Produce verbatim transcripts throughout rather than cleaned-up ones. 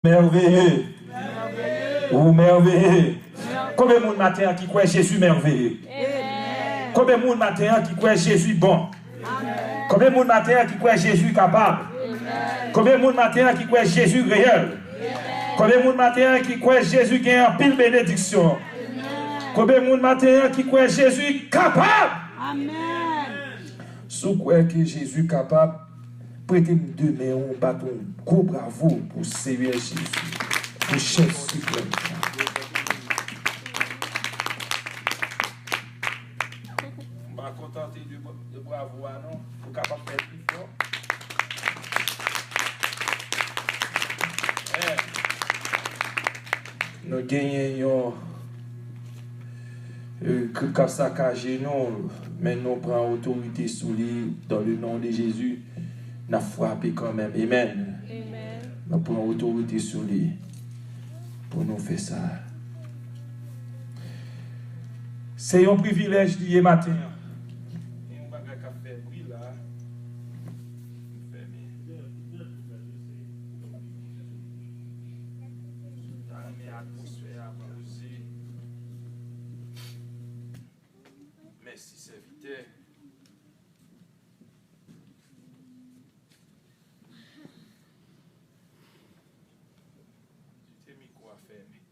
Mèveye. Ou mèveye. Konbyen moun maten an ki kwè Jezi mèveye? Konbyen moun maten an ki kwè Jezi bon? Konbyen moun maten an ki kwè Jezi kapab? Konbyen moun maten an ki kwè Jezi reyèl? Konbyen moun maten an ki kwè Jezi gen anpil benediksyon? Konbyen moun maten an ki kwè Jezi kapab? Amèn. Si w kwè ke Jezi kapab, prete m de men w, bat yon gwo bravo pou Seyè Jezi, pou Chèf Siprèm. M pa kontante de, de bravo a non, ou kapab fè l pi fò. Men, nou genyen yon euh, k ap sakaje nou, men nou pran otorite sou li, dans le nom de Jésus, n ap frape kanmenm. Amen. Amen. Nou pran otorite sou li pou nou fè sa. Se yon privilèj li ye maten an. Gen yon bagay k ap fè bri la. M fèmen. M ta renmen atmosfè a poze. Mèsi, sèvitè. Kite mikwo a fèmen.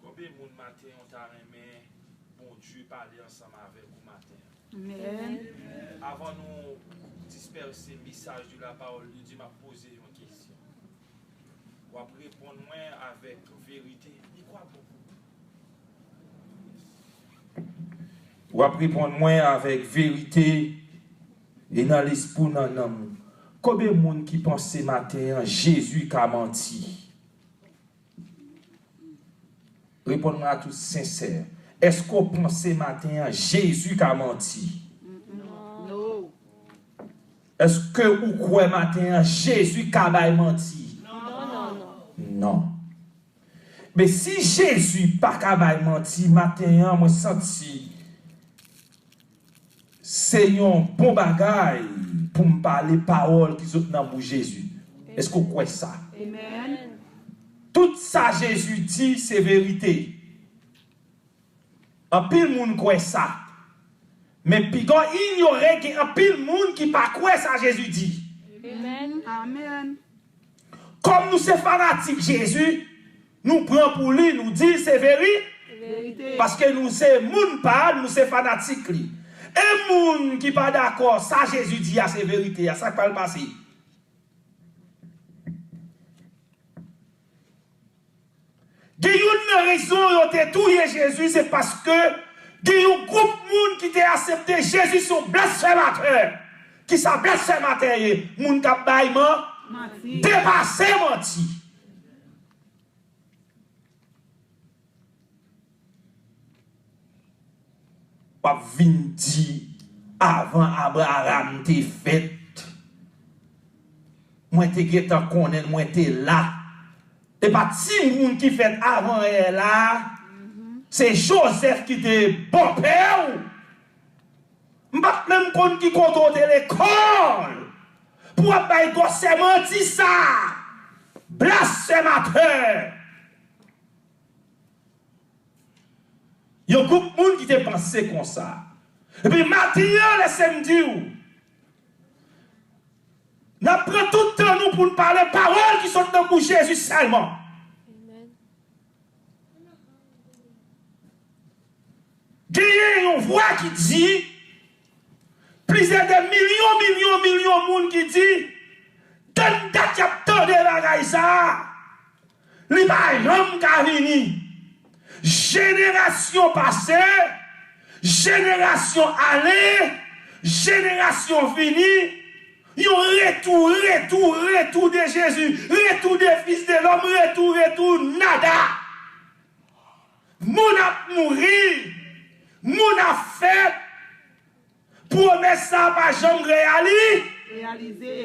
Konbyen moun maten an w ta renmen Bondye pale ansanm avèk ou maten an? Amen. Avan nou dispèse mesaj de la parole de Dieu, m ap poze yon kesyon. W ap reponn mwen avèk verite. Mikwo a bon pou ou. W ap reponn mwen avèk verite e nan lespri w, nan nanm ou. Konbyen moun ki panse maten an Jezi ka manti? Reponn mwen a tout sensè. Èske w panse maten an Jezi ka manti? Non. Èske ou kwè maten an Jezi ka bay manti? Non. Non. Men si Jezi pa ka bay manti, maten an mwen santi se yon bon bagay pou m pale pawòl ki sot nan bouch Jezi. Èske w kwè sa? Amen. Tout sa Jezi di, se verite. Anpil moun kwè sa. Men piga w inyore, gen anpil moun ki pa kwè sa Jezi di. Amen. Amen. Kòm nou se fanatik Jezi, nou pran pou li, nou di l se veri-, verite. Paske nou se moun pa l, nou se fanatik li. E moun ki pa dakò, sa Jezi di a se verite a, sa k pral pase? Gen youn nan rezon yo te touye Jezi, se paske gen yon gwoup moun ki te aksepte Jezi se yon blasfèmatè. Kisa blasfèmatè ye? Moun k ap bay man-, manti. Depase manti. W ap vin di, avan Abraram te fèt, mwen te gentan konnen l, mwen te la. E pa timoun ki fèt avan yè la, se Jozèf ki te bòpè w. M pa t menm konn ki kote w te lekòl pou w ap bay gwosè manti sa. Blasfèmatè. Yon gwoup moun ki te panse konsa. Epi maten an, lèse m di w, n ap pran tout tan nou pou n pale pawòl ki sot nan bouch Jezi sèlman. Amen. Genyen yon vwa ki di, plizyè de milyon, milyon, milyon moun ki di, tann dat y ap tande bagay sa a, li pa janm ka vini. Jenerasyon pase, jenerasyon ale, jenerasyon vini, yon retou, retou, retou de Jezi, retou de Fis de Lòm, retou, retou, nada. Moun ap mouri, moun ap fèt, pwomès sa a pa janm reyali-, reyalize.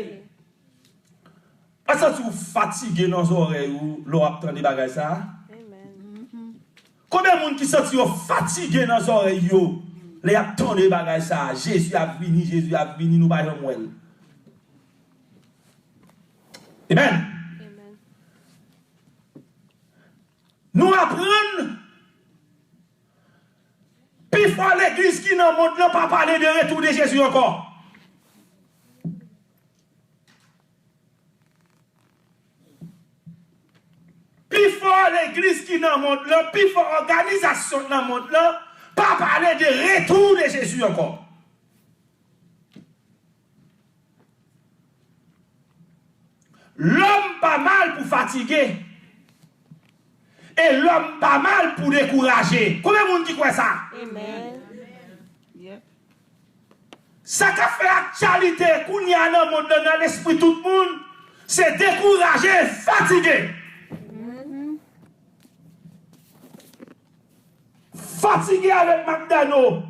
Pa santi w fatige nan zòrèy ou lè w ap tande bagay sa a? Amen. Konbyen moun ki santi yo fatige nan zòrèy yo lè y ap tande bagay sa a? Jezi ap vini, Jezi ap vini, nou pa janm wè l. Amen. Amen. Nou aprann pifò legliz ki nan mond lan pa pale de retou de Jezi ankò. Pifò legliz ki nan mond lan, pifò òganizasyon nan mond lan pa pale de retou de Jezi ankò. Lòm pa mal pou fatige. E lòm pa mal pou dekouraje. Konbyen moun ki kwè sa? Amen. Yep. Sa k ap fè aktyalite kounye a nan mond lan, nan lespri tout moun, se dekouraje e fatige. Fatige avèk McDonald.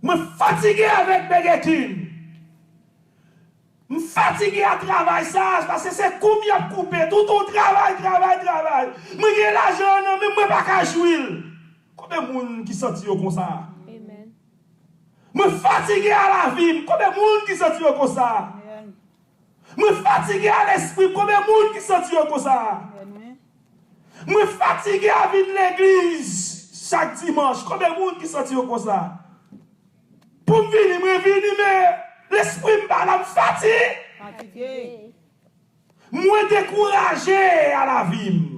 Mwen fatige avèk Burger King. M fatige a travay sa, paske se kou m y ap koupe. Tout on travay, travay, travay. Mwen gen lajan an nan men m, mwen pa ka jwi l. Konbyen moun ki santi yo konsa? Amen. Mwen fatige a lavi m. Konbyen moun ki santi yo konsa? Amen. Mwen fatige a lespri m. Konbyen moun ki santi yo konsa? Amen. Mwen fatige a vin legliz chak dimanch. Konbyen moun ki santi yo konsa? Pou m vini, mwen vini, men lespri m pa la, m fati. Fatige. Mwen dekouraje a lavi m.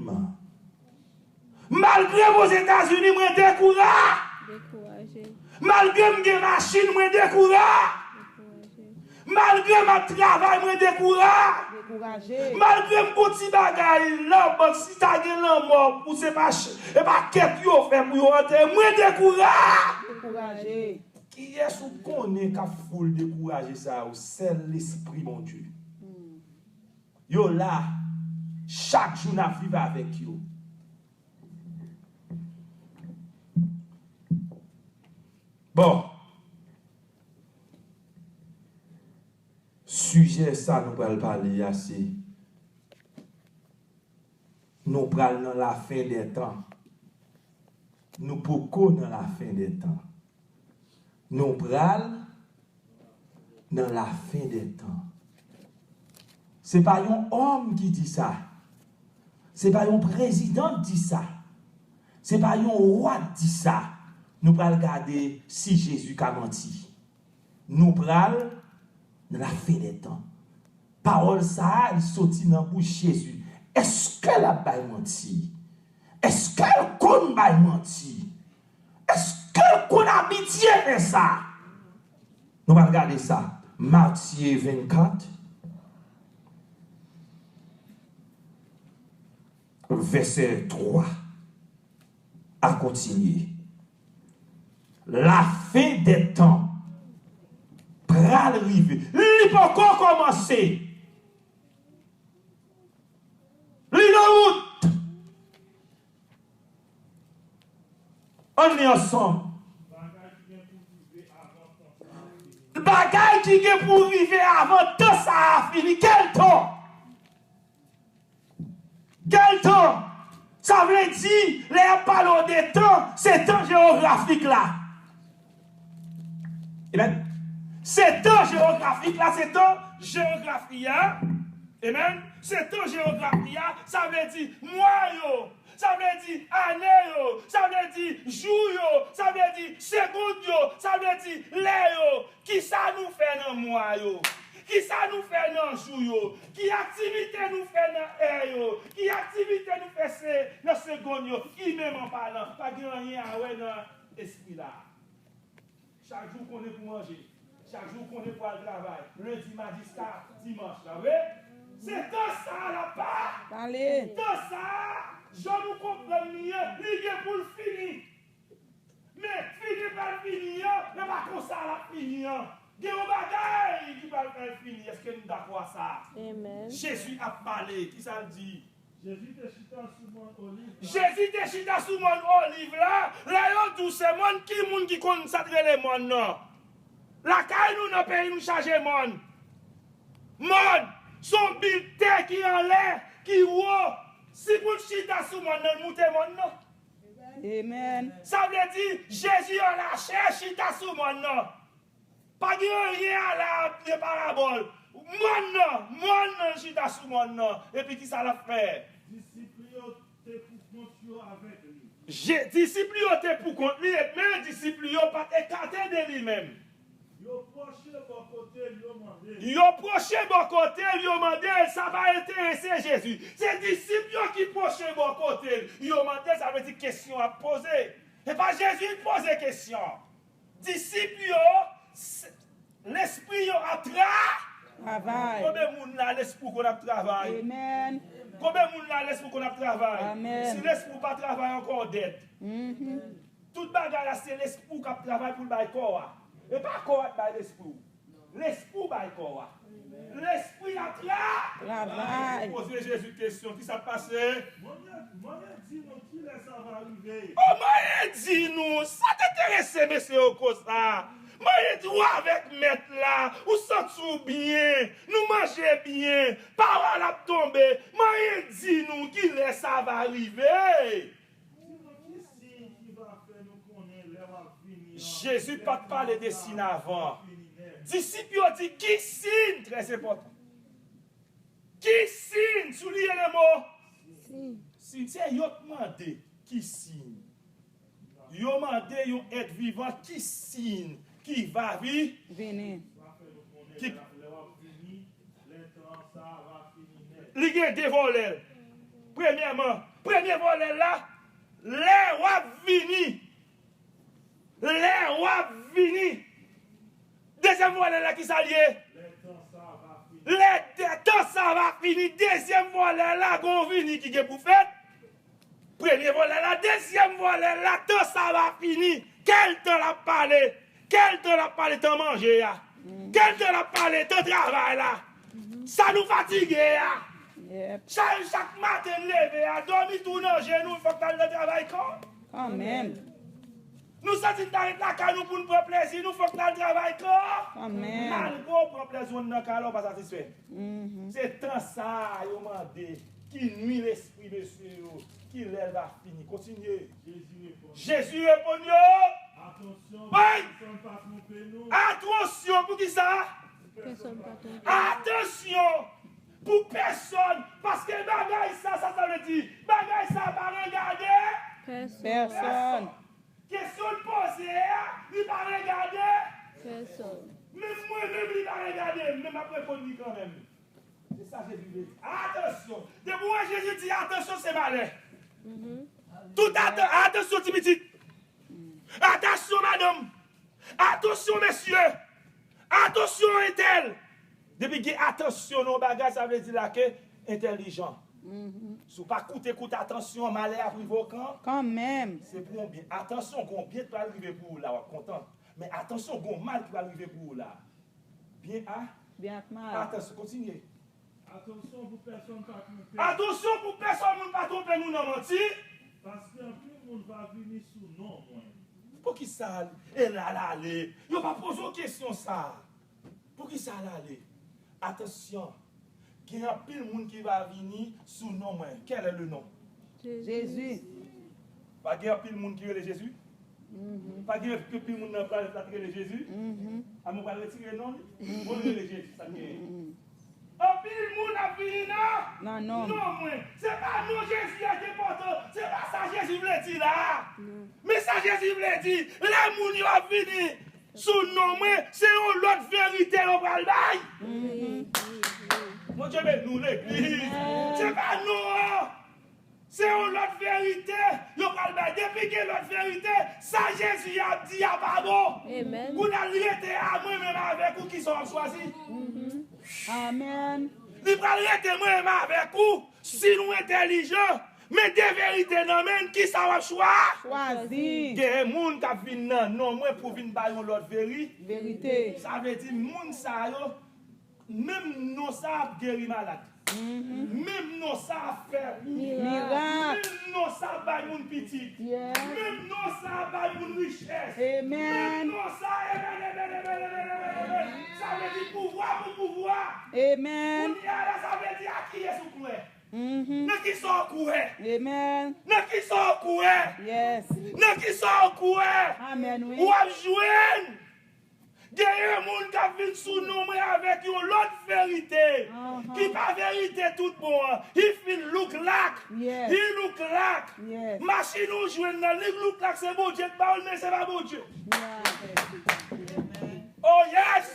Malgre m Ozetazini, mwen dekoura. Dekouraje. Malgre m gen machin, mwen dekoura. Dekouraje. Malgre m ap travay, mwen dekoura. Dekouraje. Malgre m gon ti bagay nan bank, si ta gen lanmò, pou se pa ch-, e pa kèt yo fè pou yo antere, mwen dekoura. Dekouraje. Kiyès ou konnen k ap foul dekouraje sa yo? Sèl Lespri Bondye. Yo la, chak jou n ap viv avèk yo. Bon, sijè sa nou pral pale a se, nou pral nan lafendètan. Nou poko nan lafendètan. Nou pral nan lafendètan. Se pa yon òm ki di sa. Se pa yon prezidan k di sa. Se pa yon wa k di sa. Nou pral gade si Jezi ka manti. Nou pral nan lafendètan. Pawòl sa a, li soti nan bouch Jezi. Èske l ap bay manti? Èske l konn bay manti? Èske l konn abitye fè sa? Nou pral gade sa. Matye vennkat, vèsè twa a kontinye. Lafen dè tan pral rive. Li poko kòmanse. Li nan wout. Ann li ansanm. Bagay ki gen pou rive avan tan sa a fini. Kèl tan? Kèl tan? Sa vle di, lè y ap pale w de tan, se tan jewografik la. Amen. Se tan jewografik la, se tan jewografi a. Amen. Se tan jewografi a, sa vle di mwa yo, sa vle di ane yo, sa vle di jou yo, sa vle di segonn yo, sa vle di lè yo. Kisa nou fè nan mwa yo? Kisa nou fè nan jou yo? Ki aktivite nou fè nan è yo? Ki aktivite nou fè se nan segonn yo? Imenman palan, pa gen anyen a wè nan espri la. Chak jou konnen pou manje. Chak jou konnen pou al travay. Lendi, madi, jiska dimanch la, wi. Se tan sa a l ap pa. Pale. Tan sa a, jan nou konprann li ye, li gen pou l fini. Men fini pral fini an, men pa konsa l ap fini an. Gen yon bagay ki pral fè l fini. Èske nou dakò a sa? Amen. Jezi ap pale, kisa l di? Jezi te chita sou mòn Oliv la. Jezi te chita sou mòn Oliv la. Lè yo di w se mòn, ki moun ki konn sa t rele mòn nan? Lakay nou, nan peyi nou, chaje mòn. Mòn, se yon bit tè ki anlè, ki wo. Si pou l chita sou mòn nan, l moute mòn nan. Amen. Sa vle di, Jezi an lachè chita sou mòn nan. Pa gen anyen a la de parabòl. Mòn nan, mòn nan chita sou mòn nan. Epi ki sa l ap fè? Disip li yo te pou kont yo avèk li. Je- disip li yo te pou kont li, men disip li yo pa t ekate de li menm. Yo pwoche bò kote l, yo mande l. Yo pwoche bò kote l, yo mande l, sa pa enterese Jezi. Se disip yo ki pwoche bò kote l, yo mande l, sa vle di kesyon ap poze. Se pa Jezi ki poze kesyon. Disip yo, s- lespri yo ap tra- Travay. Konbyen moun la lespri w konn ap travay? Amen. Konbyen moun la lespri w konn ap travay? Amen. Si lespri w pa travay ankò, w dèd. Mhm. Tout bagay la se lespri w k ap travay pou l bay kò a. E pa kò a k bay lespri w. Lespri w bay kò a. Lespri a tra- Travay. Poze Jezi kesyon, ki sa k pase? Mwen, mwen di nou kilè sa va rive. O, mwen di nou, sa t enterese mesye yo konsa. Mwen di w avèk mèt la, ou santi w byen, nou manje byen, pawòl ap tonbe. Mwen di nou kilè sa va rive. Di nou ki siy ki va fè nou konnen lè w ap vini an. Jezi pa t pale de siy avan. Disip yo di, "Ki siy?" Trè enpòtan. Ki siy? Souliye le mo. Siy. Siy. Se yo k mande, "Ki siy?" Yo mande yon èt vivan, "Ki siy ki va vi-, vini?" Ki Li gen de vòlè. Premyèman, premye vòlè la, lè w ap vini. Lè w ap vini. Dezyèm vòlè la, ki sa l ye? Lè tan sa va fini. Dezyèm vòlè la, gon vini ki gen pou fèt. Premye vòlè la, dezyèm vòlè la, tan sa va fini. Kèl tan l ap pale? Kèl tan l ap pale? Tan manje a. Kèl tan l ap pale? Tan travay la. Sa nou fatige a. Yep. Chak, chak maten n leve a, dòmi tou nan je nou, fòk n al nan travay kanmenm. Kanmenm. Nou santi n ta ret lakay nou pou n pran plezi nou, fòk n al travay kanmenm. Kanmenm. Malgre w pran plezi w nan kay la, w pa satisfè. Mhm. Se tan sa a yo mande ki nwi lespri mesye yo, ki lè l va fini. Kontinye. Jezi reponn yo. Atansyon pou pèsonn pa twonpe nou. Atansyon pou ki sa? Pèsonn pa twonpe nou. Atansyon pou pèsonn, paske bagay sa, sa, sa vle di, bagay sa pa regade pèsonn. Kesyon l poze a, li pa regade pèsonn. Menm mwen menm, li pa regade m, men m ap reponn li kanmenm. Se sa Jezi vle di. Atansyon! Depi w wè Jezi di atansyon, se malè. Mhm. Tout atan-, atansyon, ti pitit. Atansyon, madanm. Atansyon, mesye. Atansyon, entèl. Depi gen atansyon nan yon bagay, sa vle di la ke entèlijan. Mhm. Si w pa koute, koute atansyon, malè ap rive w kan? Kanmenm. Se pou yon byen. Atansyon, gon byen k pral rive pou ou la, w ap kontan. Men atansyon, gon mal ki pral rive pou ou la. Byen a? Byen ak mal. Atansyon, kontinye. Atansyon pou pèsonn pa twonpe. Atansyon pou pèsonn moun pa twonpe nou nan manti. Paske anpil moun va vini sou non mwen. Poukisa e la l ale? Yo pa poze w kesyon sa a. Poukisa l ale? Atansyon. Gen anpil moun ki va vini sou non mwen. Quel est le nom? Jezi. Pa gen anpil moun ki rele Jezi? Mhm. Pa gen anpil moun nan planèt la ki rele Jezi? Mhm. A, mwen pral retire non li. Mhm. Bon, rele Jezi, sa l genyen. Mhm. Anpil moun ap vini nan non mwen. Se pa non Jezi a ki enpòtan. Se pa sa Jezi vle di la. Non. Men sa Jezi vle di, lè moun yo ap vini sou non mwen, se yon lòt verite yo pral bay. Mhm. Bondye beni nou, legliz. Amen. Se pa non an. Se yon lòt verite yo pral bay. Depi gen lòt verite, sa Jezi ap di a pa bon. Amen. Kounye a l rete a mwen menm avèk ou, kisa w ap chwazi? Mhm. Amen. Li pral rete mwen menm avèk ou. Si nou entèlijan, men de verite nan men n, kisa w ap chwa-? Chwazi. Gen moun k ap vin nan non mwen pou vin bay yon lòt veri-. Verite. Sa vle di moun sa yo, menm non sa ap geri malad. Mhm. Menm non sa ap fè pou. Mirak. Menm non sa ap bay moun pitit. Yes. Menm non sa ap bay moun richès. Amen. Menm non sa, amen, amen, amen. Sa vle di pouvwa pou pouvwa. Amen. Kounye a la, sa vle di a kiyès ou kwè. Mhm. Nan kisa w kwè? Amen. Nan kisa w kwè? Yes. Nan kisa w kwè? Amen, wi. W ap jwenn. Genyen moun k ap vin sou non mwen avèk yon lòt verite, ki pa verite tout bon an. He feel look like. Yes. He look like. Yes. Machin ou jwenn nan, li look like se Bondye k ba w l, men se pa Bondye. Yeah. Oh yes!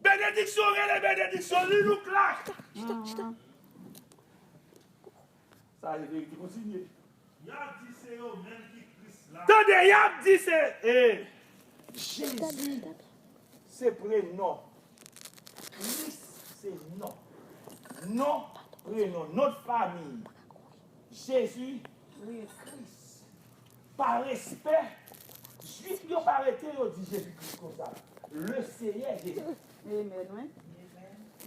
Benediksyon rele benediksyon, li look like. Chita, chita. Sa e verite, kontinye. Y ap di se yo menm ki Kris la. Tande, y ap di se, eh, Jezi se prenon. Kris se non. Non, prenon, non de famiy. Jezi Kris. Pa respè, Jwif yo pa rete, yo di Jezi Kris konsa. Le Seyè Jezi. Amen, wi.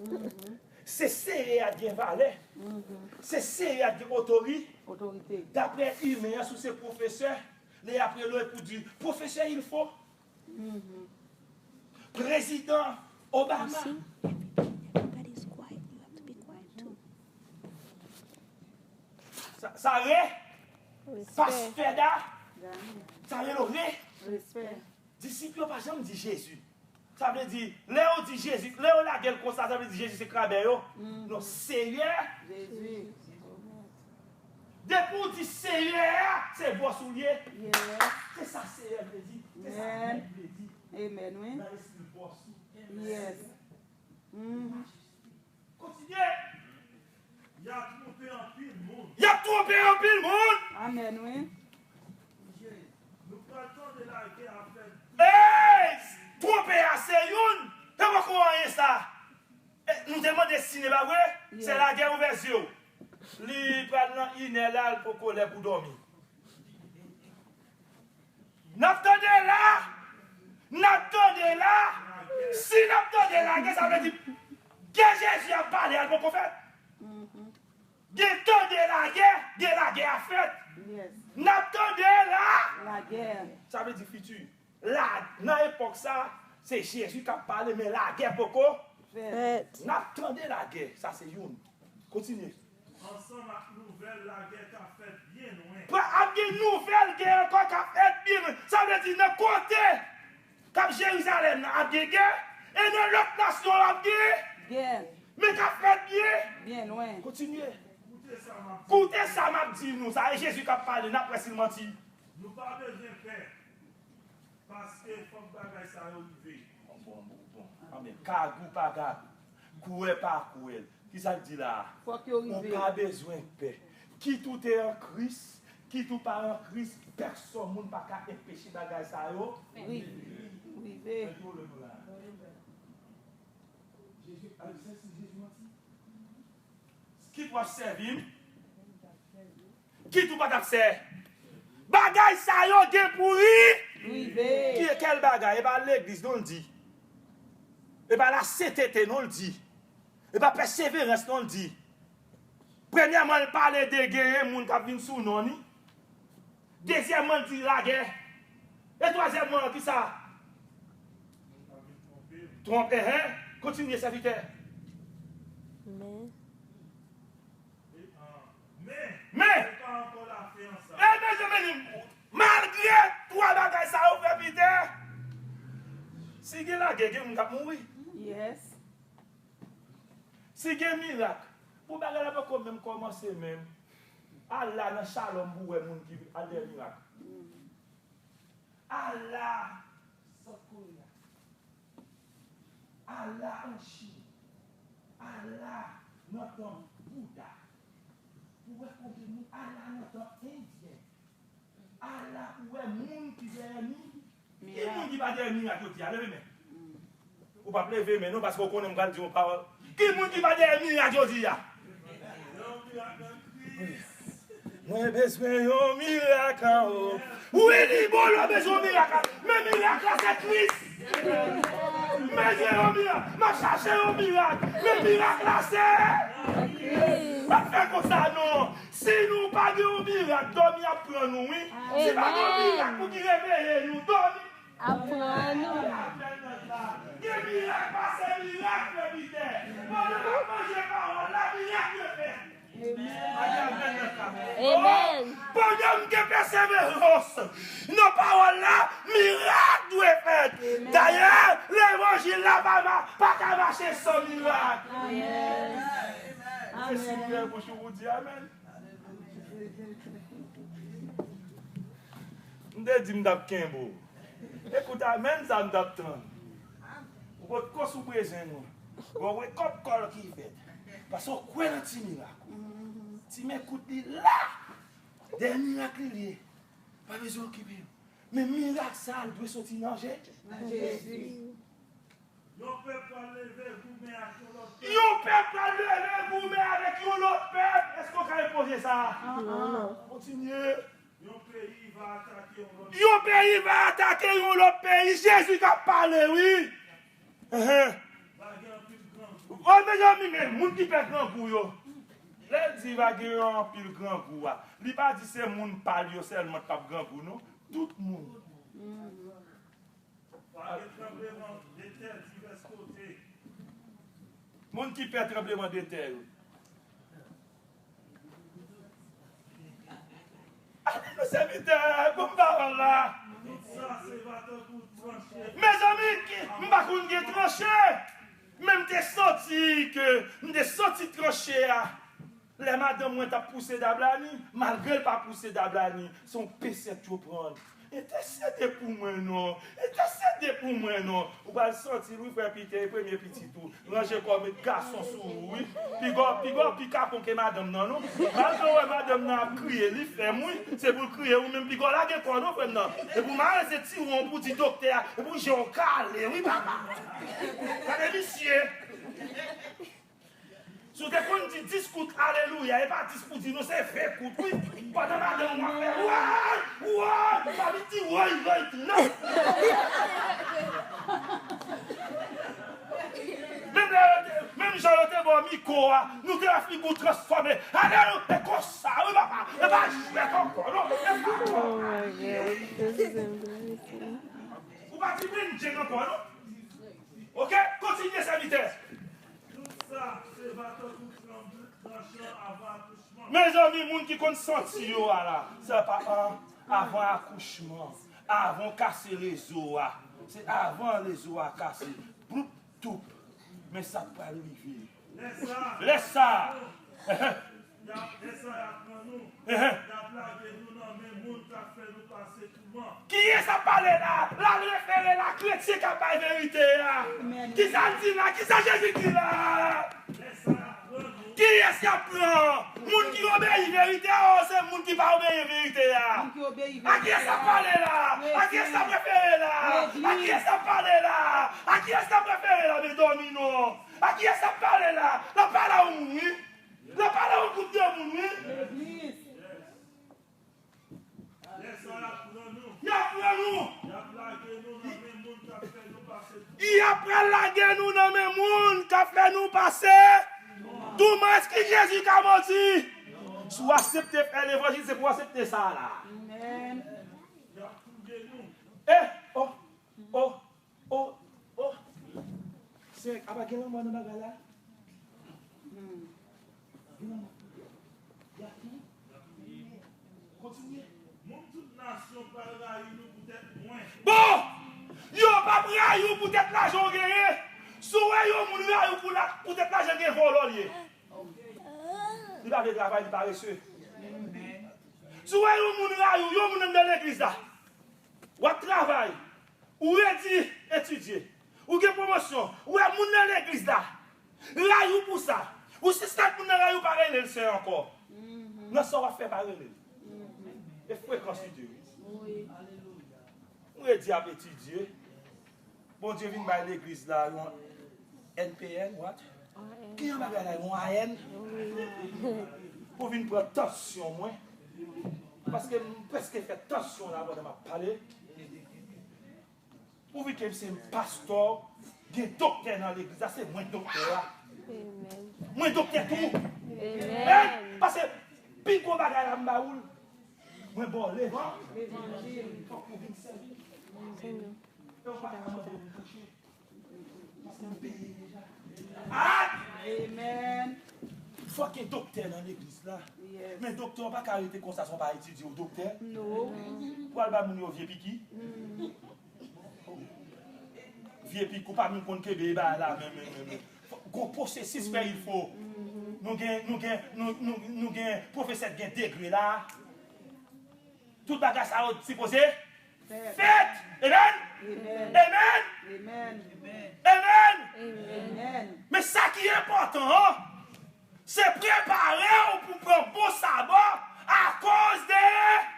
Mhm. Se Seyè a gen valè. Mhm. Se Seyè a gen otori. Otorite. Daprè imen an, si w se pwofesè, lè y ap rele w pou di, Professor, il faut. Mhm. Prezidan Obama. You see? Everybody is quiet. You have to be quiet too. Sa, sa re? Respè. Pastè Da. Sa rele w re? Respè. Disip yo pa janm di Jezi. Sa vle di, lè yo di Jezi, lè yo lage l konsa, sa vle di Jezi se krabè yo. Mhm. Non, Seyè. Jezi. Depi w di Seyè a, se bòs ou l ye. Yes. Se sa Seyè vle di. Se sa Amen. Mèt vle di. Amen, wi. Nan espri l bòs ou. Yes. Mhm. Kontinye. Y ap twonpe anpil moun. Y ap twonpe anpil moun. Amen, wi. Nou pral tande lagè ap fèt. Ey! Twonpe a se youn. Te poko anyen sa. E, nou te mande si ne pa vre? Yeah. Se lagè ouvè zye w. Li pral nan inè la, l poko lè pou dòmi. N ap tande la! N ap tande la! Si n ap tande lagè, sa vle di gen Jezi ap pale a, l poko fèt. Mhm. Gen tande lagè, gen lagè ap fèt. Yes. N ap tande la! Lagè. Sa vle di fiti. La, nan epòk sa, se Jezi k ap pale, men lagè poko fèt. N ap tande lagè, sa se youn. Kontinye. Ansanm ak nouvèl lagè k ap fèt byen lwen. Pral ap gen nouvèl gè ankò k ap fèt byen lwen. Sa vle di nan kote k ap Jerizalèm nan ap gen gè, e nan lòt nasyon yo ap gen gè. Men k ap fèt byen. Byen lwen. Kontinye. Koute sa m ap di. Koute sa m ap di nou. Sa e Jezi k ap pale, n ap wè si l manti. Nou pa bezwen pè. Paske fòk bagay sa yo rive. Bon, bon, bon. Amèn. Kagou pa kagou. Kwè pa kwè. Kisa l di la a? Fòk yo rive. Ou pa bezwen pè. Kit ou te an Kris, kit ou pa an Kris, pèsòn moun pa ka enpeche bagay sa yo rive. Rive. Mete w leve la. Jezi, a, se si Jezi manti. Kit w ap sèvi m, kit ou pa t ap sè. Bagay sa yo gen pou ri. Rive. Ki, kèl bagay? E pa legliz non l di. E pa lasentete non l di. E pa pèseverans non l di. Premyèman, l pale de genyen moun k ap vin sou non ni. Dezyèmman, l di lagè. E twazyèmman, kisa? Twonpe, hen? Kontinye, sèvitè. Men. Men. Men. E mezanmi, malgre twa bagay sa yo fè Pitè, si gen lagè, gen moun k ap mouri. Yes. Si gen mirak, bon, bagay la poko menm kòmanse menm. Al la nan Shalom pou w wè moun ki al dèyè mirak. Al la South Korea. Al la an Chin. Al la nan tanp Bouda. Pou w wè konbyen moun. Al la nan tanp Endyen. Al la pou w wè moun ki dèyè mi. Ki moun ki pa dèyè mirak jodi a? Leve men. Ou p ap leve men non, paske w konnen m pral di yon pawòl. Ki moun ki pa dèyè mirak jodi a? Mwen bezwen yon mirak anwo. Wi, li bon lè w bezwen yon mirak la. Men mirak la se Kris. M bezwen yon mirak. M ap chache yon mirak. Men mirak la se Kris. Pa fè konsa non. Si nou pa gen yon mirak, dòmi ap pran nou, wi. Si pa gen yon mirak pou ki reveye nou, dòmi ap pran nou. Gen mirak pase mirak, frè Pitè. Pandan n ap manje pawòl la, mirak yo fèt. Amen. Pandan m gen pèseverans nan pawòl la, mirak dwe fèt. Dayè, levanjil la pa, ma- pa ka mache san mirak. Amen. Se si mirak pou di amèn. M te di m t ap kenbe w. Ekout, amèn sa m t ap tann. Ou potko sou prezan nou. Bon, wake up call ki fèt. Paske w kwè nan ti mirak. Ti men kout li la. Dèyè mirak li li ye. Pa bezwen okipe yo. Men mirak sa a dwe soti nan Je- Nan Jezi. Yon pèp pral leve goumen ak yon lòt pèp. Yon pèp pral leve goumen avèk yon lòt pèp. Èske w ka repoze sa? Non, non. Kontinye. Yon peyi va atake yon lòt. Yon peyi va atake yon lòt peyi. Jezi k ap pale, wi. Enhen. Va gen anpil grangou. O, mezanmi, men moun ki pè grangou yo. Lè l di va gen anpil grangou a, li pa di se moun pa l yo sèlman k ap grangou, non. Tout moun. Va gen tranbleman de tè divès kote. Moun ki pè tranbleman de tè yo. Alelouya, sèvitè, bon pawòl la. Tout sa se va tankou tranche. Mezanmi, ki- m pa konn gen tranche. Men m te santi ke, m te santi tranche a. Lè madanm mwen t ap pouse Dablani, malgre l pa pouse Dablani, se yon pesèt yo pran l. Entèsede pou mwen non, entèsede pou mwen non. Ou pral santi l wi, frè Pita, e premye pitit ou. Ranje kò w, met gason sou ou wi. Piga w, piga w pi kapon ke madanm nan non. Malgre w wè madanm nan ap kriye, li fèm wi. Se pou l kriye, ou menm piga w lage kò w non, frè m nan. Epi w mare se tiwon pou di doktè a, epi w je w kale wi papa. Gade misye. Si w te konn di dis kout alelouya, e pa dis pou di non, se ven kout wi. Pandan madanm w ap fè woy, woy, pa vin di woy, woy tou non. Menm lè yo te, menm jan yo te ba w mikwo a, nou te wè figi w transfòme. Alelouya, e konsa wi papa, e pa jwèt ankò non, e pa jwèt. Ou pa di menm djeng ankò non. Oke, kontinye sèvitè. Tout sa se va tankou tranbl- tranche avan akouchman. Mezanmi, moun ki konn santi yo a la, se pa an, avan akouchman, avan w kase rezo a. Se avan rezo a kase. Bloup, toup. Men sa k pral rive. Lè sa. Lè sa. Y ap, lè sa y ap pran nou. Ehe. Y ap lage nou nan men moun k ap fè nou pase touman. Kiyès ap pale la? L al refere l a kretyen k ap bay verite a. Amèn. Kisa l di la? Kisa Jezi di la? Lè sa y ap pran nou. Kiyès y ap pran? Moun ki obeyi verite a, o se moun ki pa obeyi verite a? Moun ki obeyi verite a. A kiyès l ap pale la? A kiyès l ap refere la? A kiyès l ap pale la? A kiyès l ap refere la? Men dòmi non. A kiyès l ap pale la? L ap pale a yon moun wi. L ap pale a yon gwoup de moun wi. Legliz. Lè sa y ap pran nou. Y ap pran nou. Y ap lage nou nan men moun k ap fè nou pase touman. Y ap pral lage nou nan men moun k ap fè nou pase touman. Èske Jezi ka manti? Si w aksepte fè levanjil, se pou w aksepte sa a la. Amèn. Y ap touye nou. Eh, oh, oh. Oh, oh. Sèk, apa gen lanmò nan bagay la? Gen lanmò. Y ap touye. Kontinye. Moun tout nasyon pral rayi nou poutèt mwen. Bon! Yo p ap rayi w poutèt lajan w genyen. Si w wè yon moun rayi w pou la, poutèt lajan l gen vòlò l ye. Li pa vle travay, li parese. Si w wè yon moun rayi w, yon moun anndan legliz la. W ap travay. Ou redi etidye. Ou gen pwomosyon. Ou wè moun nan legliz la rayi w pou sa. Ou sispèk moun nan rayi w, pa rele l sè ankò. Nan sa w ap fè, pa rele l. E frekans li te ye. M redi ap etidye. Bondye vin bay legliz la yon N P N, what? Ki yon bagay la, yon A N? Pou vin pran tansyon mwen. Paske m prèske fè tansyon la pandan m ap pale. Pouvi ke m se pastè, gen doktè nan legliz la, se mwen doktè a. Mwen doktè tou. Paske pi gwo bagay la m ba ou l. Mwen ba w levan. Levanjil. Fòk ou vin sèvi. E w pa ka mande m kouche. Paske m peye deja. Ah! Amen. Fòk gen doktè nan legliz la. Men doktè, w pa ka rete konsa san w pa etidye w doktè. Pou al bay moun yo vye piki. Vye piki, ou pa menm konn kenbe bagay la, men, men, men, men. Fòk gon pwosesis fè il fo. Nou gen, nou gen, nou, nou, nou gen pwofesè k gen degre la. Tout bagay sa yo sipoze fèt. Amen. Amen. Amen. Men sa ki enpòtan an, se prepare w pou pran bon saba akoz de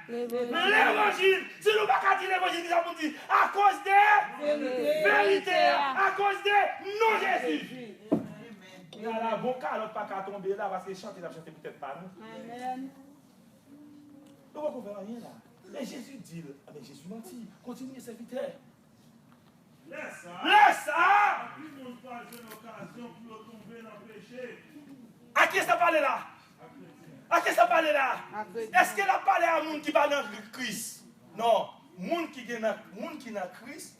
levanjil. Si nou pa ka di levanjil, ki sa pou n di? Akoz de verite a, akoz de non Jezi. Kounye a la, bon kalòt pa ka tonbe la, paske chante n ap chante pou tèt pa nou. Nou poko fè anyen la. E Jezi di l, a men Jezi manti. Kontinye, sèvitè. Lè sa a, anpil moun pral jwenn okazyon pou yo tonbe nan peche. A kiyès l ap pale la? A kretyen. A kiyès l ap pale la? Èske l ap pale a moun ki pa nan Kris? Non. Moun ki gen nan, moun ki nan Kris,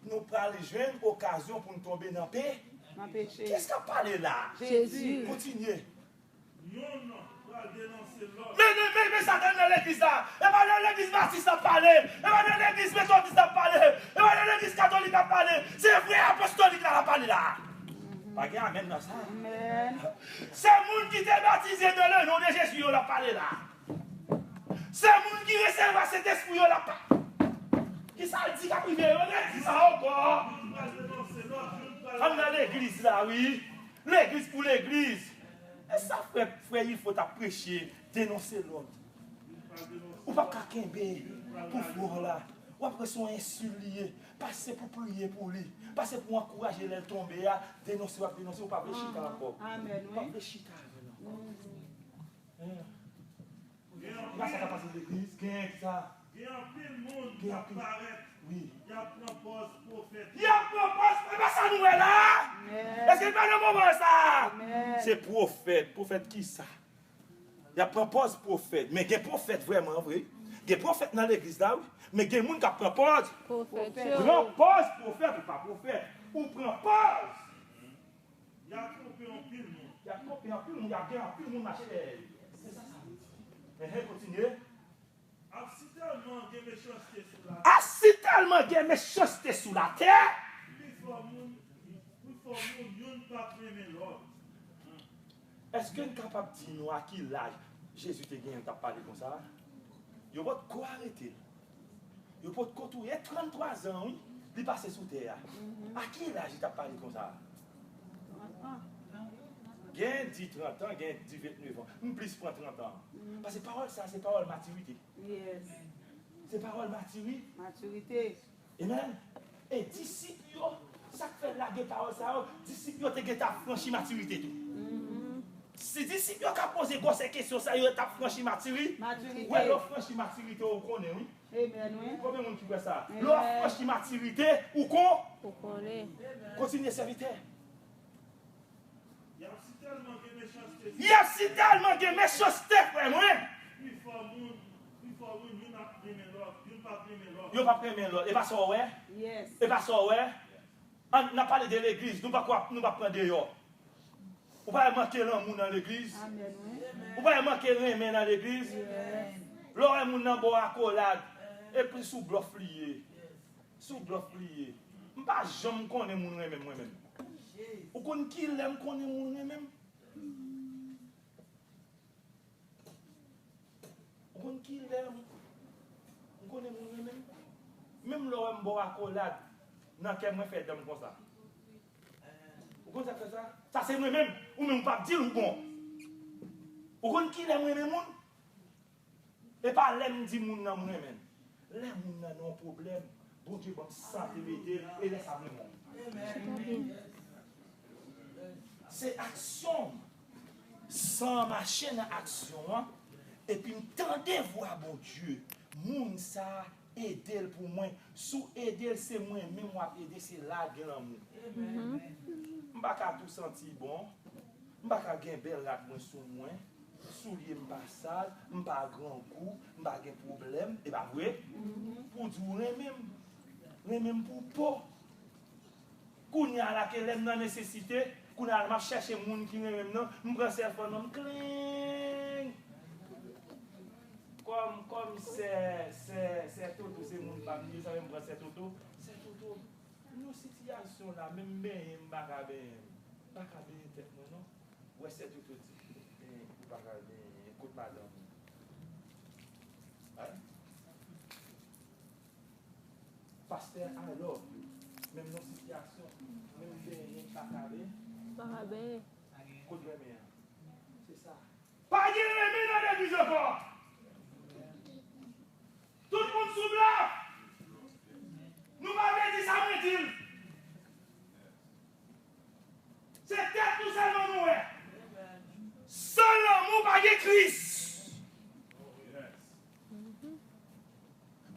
nou pral jwenn okazyon pou n tonbe nan pe. Nan peche. Kiyès k ap pale la? Jezi. Kontinye. Youn pral denonse lòt. Men, men, men, men Satan nan legliz la. E pa nan legliz batis l ap pale. E pa nan legliz metodis l ap pale. E pa nan legliz katolik l ap pale. Se vrè apostolik la l ap pale la. Pa gen amèn nan sa. Se moun ki te batize dans le nom de Jésus yo l ap pale la. Se moun ki resevwa Sentespri yo l ap pa. Kisa l di k ap rive yo? Redi sa ankò. Ann nan legliz la, wi. Legliz pou legliz. E sa frè, frè Ilfo t ap preche, denonse lòt. Ou p ap ka kenbe pou frè w la. W ap wè se yon ensil li ye. Pase pou priye pou li. Pase pou ankouraje lè l tonbe a. Denonse, w ap denonse, ou pa vle chita ankò. Ou pa vle chita avè l ankò. Gen anpil, sa ka pase legliz, gen sa. Gen anpil moun k ap parèt. Wi. Y ap pran pòz pwofèt. Y ap pran pòz, e pa sa nou wè la? Èske n pa nan moman sa? Se pwofèt, pwofèt kisa? Y ap pran pòz pwofèt. Men gen pwofèt vrèman vre. Gen pwofèt nan legliz la, wi. Men gen moun k ap pran pòz. Pran pòz pwofèt ou pa pwofèt. Ou pran pòz. Y ap twonpe anpil moun. Y ap twonpe anpil moun, y ap gen anpil moun mache dèyè yo. Se sa sa vle di. Enhen, kontinye. Ak si tèlman gen mechanste sou latè. Ak si tèlman gen mechanste sou latè. Pifò moun, pifò moun youn p ap renmen lòt. Èske n kapab di nou a ki laj Jezi te genyen l t ap pale konsa? Yo potko arete l. Yo potko touye l. Tranntwa zan, wi, li pase sou tè a. A ki laj li t ap pale konsa? Gen di trant an, gen di vennèf an. M plis pran trant an. Paske pawòl sa, se pawòl matirite. Se pawòl matiri. Matirite. Amen. E disip yo, sa k fè l lage pawòl sa yo, disip yo te gentan ap franchi matirite tou. Si disip yo ka poze gwosè kesyon sa yo, yo t ap franchi matiri. Matirite. Wè, lè w franchi matirite, ou konnen, wi. Amen, wi. Konbyen moun ki kwè sa? Lè w ap franchi matirite, ou kon. Ou konnen. Kontinye, sèvitè. Y ap si tèlman gen mechanste. Y ap si tèlman gen mechanste, frè mwen. Pifò moun, pifò moun, youn ap renmen lòt, youn p ap renmen lòt. Yo p ap renmen lòt. E pa sa w wè? E pa sa w wè? Ann, n ap pale de legliz, nou pa kwa, nou pa pran deyò. Ou pa wè manke lanmou nan legliz? Ou pa wè manke renmen nan legliz? Lè w wè moun nan ba w akolad, epi sou blòf li ye. Sou blòf li ye. M pa janm konnen moun renmen m, mwen menm. Ou konn kilè m konnen moun renmen m? Ou konn kilè m, m konnen moun renmen m? Menm lè w wè m ba w akolad, nan kè mwen fè dan m konsa. Ou konn sa k fè sa? Sa se mwen menm. Ou menm ou p ap di l ou bon. Ou konn kilè m renmen moun? E pa lè m di moun nan m renmen l. Lè moun nan nan yon pwoblèm, Bondye ban m sante m ede l, e lè sa m renmen l. Se aksyon m. San mache nan aksyon an, epi m tande vwa Bondye, moun sa a, ede l pou mwen. Si w ede l, se mwen menm w ap ede, se la gen lanmou. M pa ka tou santi bon. M pa ka gen bèl rad mwen sou mwen, soulye m pa sal, m pa grangou, m pa gen pwoblèm, e pa vre? Pou di w renmen m, renmen m pou po. Kounye a la ke lè m nan nesesite, Kounye a m ap chèche moun ki renmen m nan, m pran sè Fònòm, kling! Kòm, kòm sè, sè, sè Toto se moun pa m li, sa fè m pran sè Toto. Sè Toto, nou sitiyasyon la, menm benyen m pa ka benyen m. M pa ka benyen tèt mwen non. Wè sè Toto di, eh, ou pa ka benyen, kot madanm ou? Hein? Pastè, I love you. Menm nan sitiyasyon, menm benyen m pa ka benyen. Pa ka benyen. Kot renmen an? Se sa. Pa gen renmen nan legliz ankò. Tout moun sou blan. Nou pa vle di sa mwen di l. Se tèt nou sèlman nou wè. San lanmou pa gen Kris.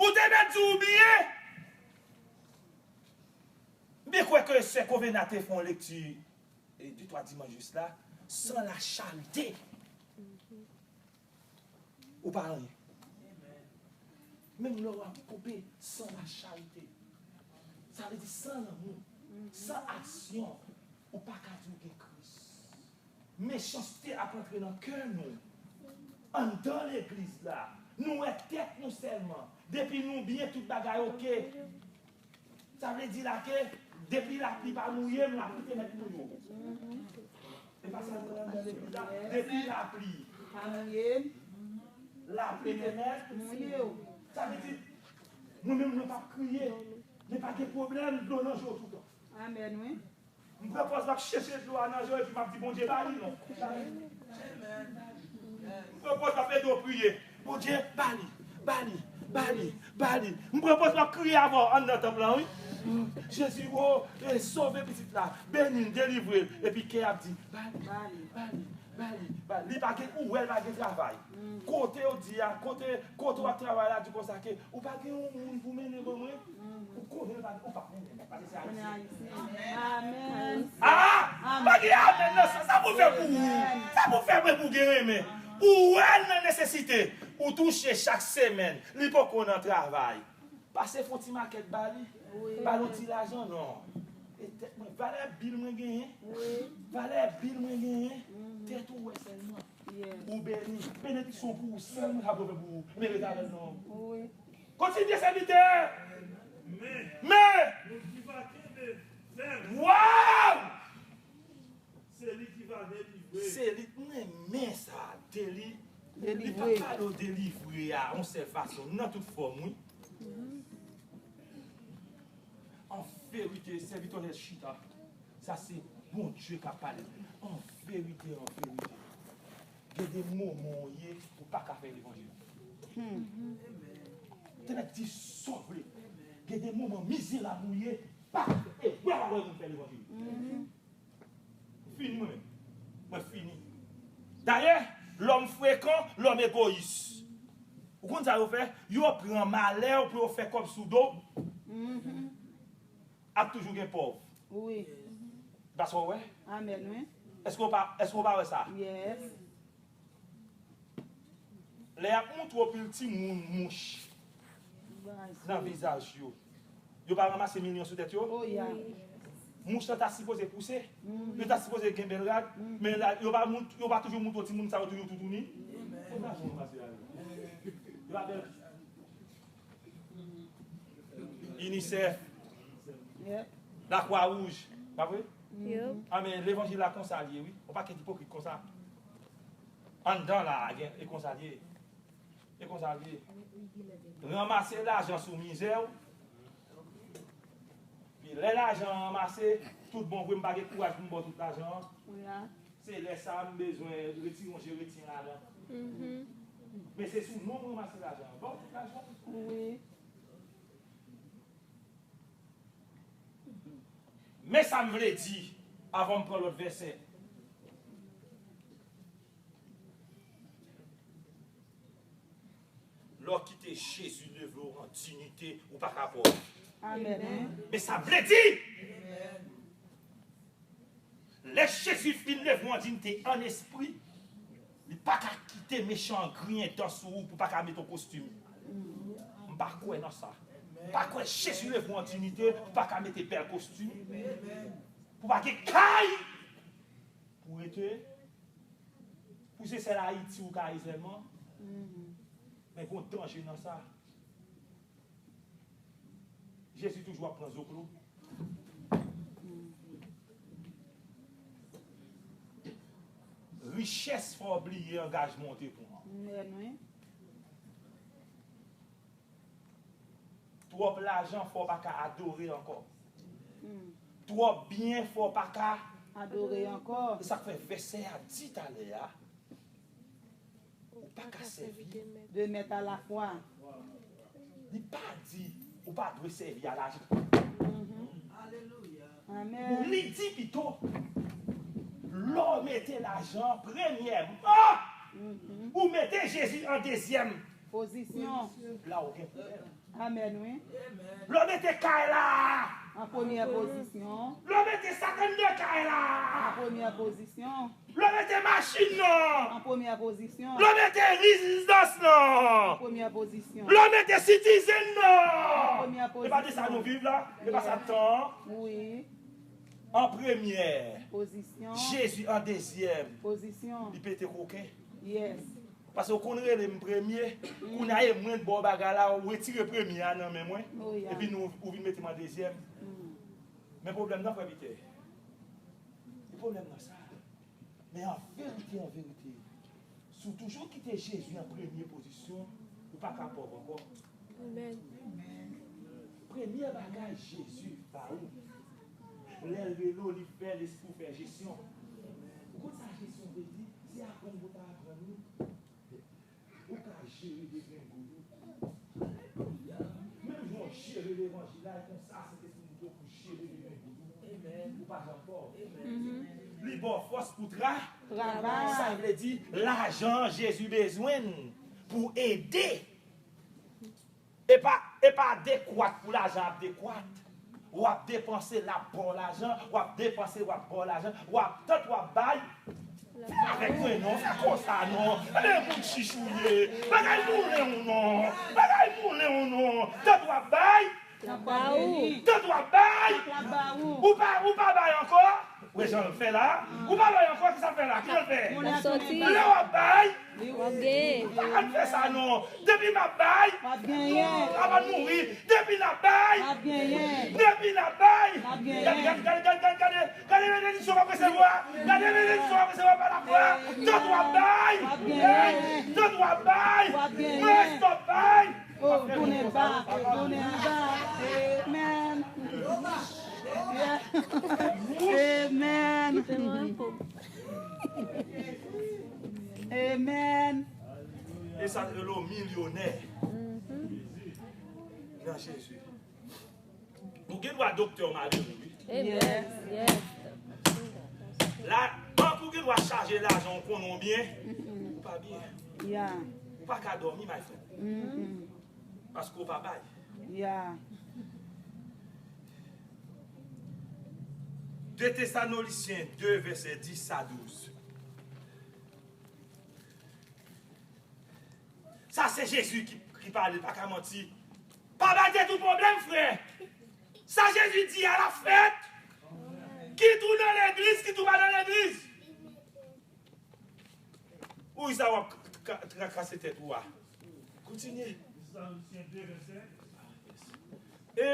Ou te mèt di w byen. M byen kwè ke sè Kovena te fè yon lekti e de twa dimanch jis la, san lacharite, ou pa anyen. Menm lè w ap koupe, san lacharite, sa vle di san lanmou, san aksyon, ou pa ka di w gen Kris. Mechanste ap antre nan kè nou. Anndan legliz la, nou wè tèt nou sèlman. Depi nou byen, tout bagay oke. Sa vle di la ke depi lapli pa mouye m, lapli te mèt mouye w. E pa sèlman anndan legliz la, depi lapli pa mouye m, lapli te mèt mouye w. Sa vle di, mwen menm mwen p ap kriye, men pa gen pwoblèm, dlo nan je w toutan. Amèn, wi. M pran pòz m ap chèche dlo a nan je w epi m ap di Bondye ba li non. M pran pòz m ap ede w priye. Bondye ba li, ba li, ba li, ba li. M pran pòz m ap kriye avè w anndan tanp lan wi. Jezi o, e, sove pitit la, beni l, delivre l. Epi kè ap di ba li, ba li, ba li, ba li. Li pa gen, ou wè l pa gen travay. Kote yo di a, kote, kote w ap travay la di konsa ke ou pa gen yon moun pou mennen ban mwen. Ou konnen l pa, ou pa konnen l, paske se Ayisyen. Amèn. Ah! Pa gen amèn nan sa. Sa pou fè pou ou? Sa pou fè mwen pou gen renmen? Ou wè l nan nesesite. Ou touche chak semèn. Li poko nan travay. Pase fè yon ti makèt ba li. Ba l yon ti lajan, non. E tèt mwen, valè bil mwen genyen. Valè bil mwen genyen. Tèt ou wè sèlman. Ou beni. Benediksyon pou ou sèlman, sa pou fè pou ou. Men ret avè l non. Kontinye sèvitè. Men, men, moun ki va kenbe fèm, waw! Se li ki va delivre. Se li, m renmen sa. Deli-, li pa pale w delivre a yon sèl fason, nan tout fòm, wi. An verite, sèvitè chita. Sa se Bondye k ap pale. An verite, an verite. Gen de moman w ye, ou pa ka fè levanjil. Te mèt di sa w vle. Gen de moman mizerab ou ye, pa, e wè pa wè moun fè levanjil. Fini mwen menm. Mwen fini. Dayè, lòm frekan, lòm egoyis. Ou konn sa yo fè? Yo pran malè w pou yo fè kòb sou do w. Ap toujou gen pòv. Wi. Pastè, w wè? Amèn, wi. Èske w pa, èske w pa wè sa? Yes. Lè y ap montre w pil timoun mouch nan vizaj yo, yo pa ranmase milyon sou tèt yo? Oh, yeah. Mouch lan ta sipoze pouse. Yo ta sipoze gen bèl rad. Men la, yo pa mont-, yo pa toujou montre w timoun sa yo toujou toutouni. Konn sa yo ranmase la yo. Yo pa bèl. UNICEF, Lakwa Wouj, pa vre? Yep. A men levanjil la konsa l ye, wi. Yon pakèt ipokrit konsa. Anndan la, gen, e konsa l ye. E konsa l ye. Ranmase lajan sou mizè w. Pi lè lajan an ranmase, tout bon vre, m pa gen kouraj pou m ba w tout lajan an. Wi a. Se lè sa a m bezwen retire yon jeretyen ladan. Men se sou non m ranmase lajan an. Ba w tout lajan. Wi. Men sa m vle di, avan m pran lòt vèsè. Lè w kite Jezi leve w an diyite, ou pa ka pòv. Amèn. Men sa vle di, lè Jezi fin leve w an diyite an espri, li pa ka kite mechan an griyen dan sou ou pou pa ka mete yon kostim. M pa kwè nan sa. M pa kwè Jezi leve w an diyite pou pa ka mete bèl kostim. Pou pa gen kay. Ou rete, pou se sèl Ayiti ou ka ye sèlman. Men gon danje nan sa. Jezi toujou ap pran zoklo. Richès fè w bliye angajman w te pran. Amen, wi. Twòp lajan fè w pa ka adore ankò. Twòp byen fè w pa ka adore ankò. Se sa k fè vèsè a di talè a, ou pa ka sèvi de mèt alafwa. Li pa di ou pa dwe sèvi a lajan. Amen. Li di pito, lè w mete lajan premyèman, ou mete Jezi an dezyèm pozisyon. La ou gen pwoblèm. Amen, wi. Lè w mete kay la an premyè pozisyon. Lè w mete senkanndè kay la an premyè pozisyon. Lè w mete machin nan an premyè pozisyon. Lè w mete rezidans nan an premyè pozisyon. Lè w mete citizen nan. E pa de sa nou viv la? E pa sa tan an? Wi. An premyè pozisyon. Jezi an dezyèm pozisyon. Li pete koken. Yes. Paske ou konn rele m premye, kounye a e mwen k ba w bagay la, ou retire premye a nan men mwen, epi nou, ou vin mete m an dezyèm. Men pwoblèm nan, frè Pitè, se pwoblèm nan sa. Men an verite, an verite, si w toujou kite Jezi an premye pozisyon, ou pa ka pòv ankò. Amen. Premye bagay Jezi ba ou, lè l rele w, li fè lespri w fè jesyon. Ou konn sa jesyon vle di? Se aprann pou w ta aprann, wi. Ou ka jere degrengoul ou. Menm jan w jere levanjil la, e konsa Sentespri montre w pou jere degrengoul ou. Ou pa janm pòv. Li ba w fòs pou tra-, travay. Sa vle di, lajan Jezi bezwen n pou ede. E pa, e pa dekwat pou lajan ap dekwat. W ap depanse, l ap ba w lajan, w ap depanse, w ap ba w lajan, w ap, tant w ap bay. Fè avèk mwen non, fè konsa non. Gade moun chich ou ye. Bagay moulen ou non. Bagay moulen ou non. Tant w ap bay. L ap ba ou. Tant w ap bay. L ap ba ou. Ou pa, ou pa bay ankò. Wè jan l fè la. Ou pa bay ankò, ki sa fè la? Ki jan l fè? L ap soti. Lè w ap bay. W ap genyen. Pa ka fè sa non. Depi m ap bay. W ap genyen. Avan mouri. Depi n ap bay. W ap genyen. Depi n ap bay. W ap genyen. Gade, gade, gade, gade, gade, gade benediksyon w ap resevwa. Gade benediksyon w ap resevwa pa lafwa. Tant w ap bay. W ap genyen. Tant w ap bay. W ap genyen. Mwen stop bay. Oh, tounen l bak, tounen l bak. Amen. Yeah. Amen. Amen. E sa te rele w milyonè nan Jezi. Ou gen dwa doktè w malere, wi. Amen. Yes. Yes. La, bank ou gen dwa chaje lajan, ou konnen w byen, ou pa byen. Yeah. Ou pa ka dòmi, my friend. Paske w pa bay. Yeah. De Tesalonisyen de, vèsè dis a douz. Sa se Jezi ki, ki pale, pa ka manti. Pa bay tèt ou pwoblèm, frè. Sa Jezi di a, l ap fèt. Kit ou nan legliz, kit ou pa nan legliz. Ou sa w ap tra-, tra-, trakase tèt ou a. Kontinye. E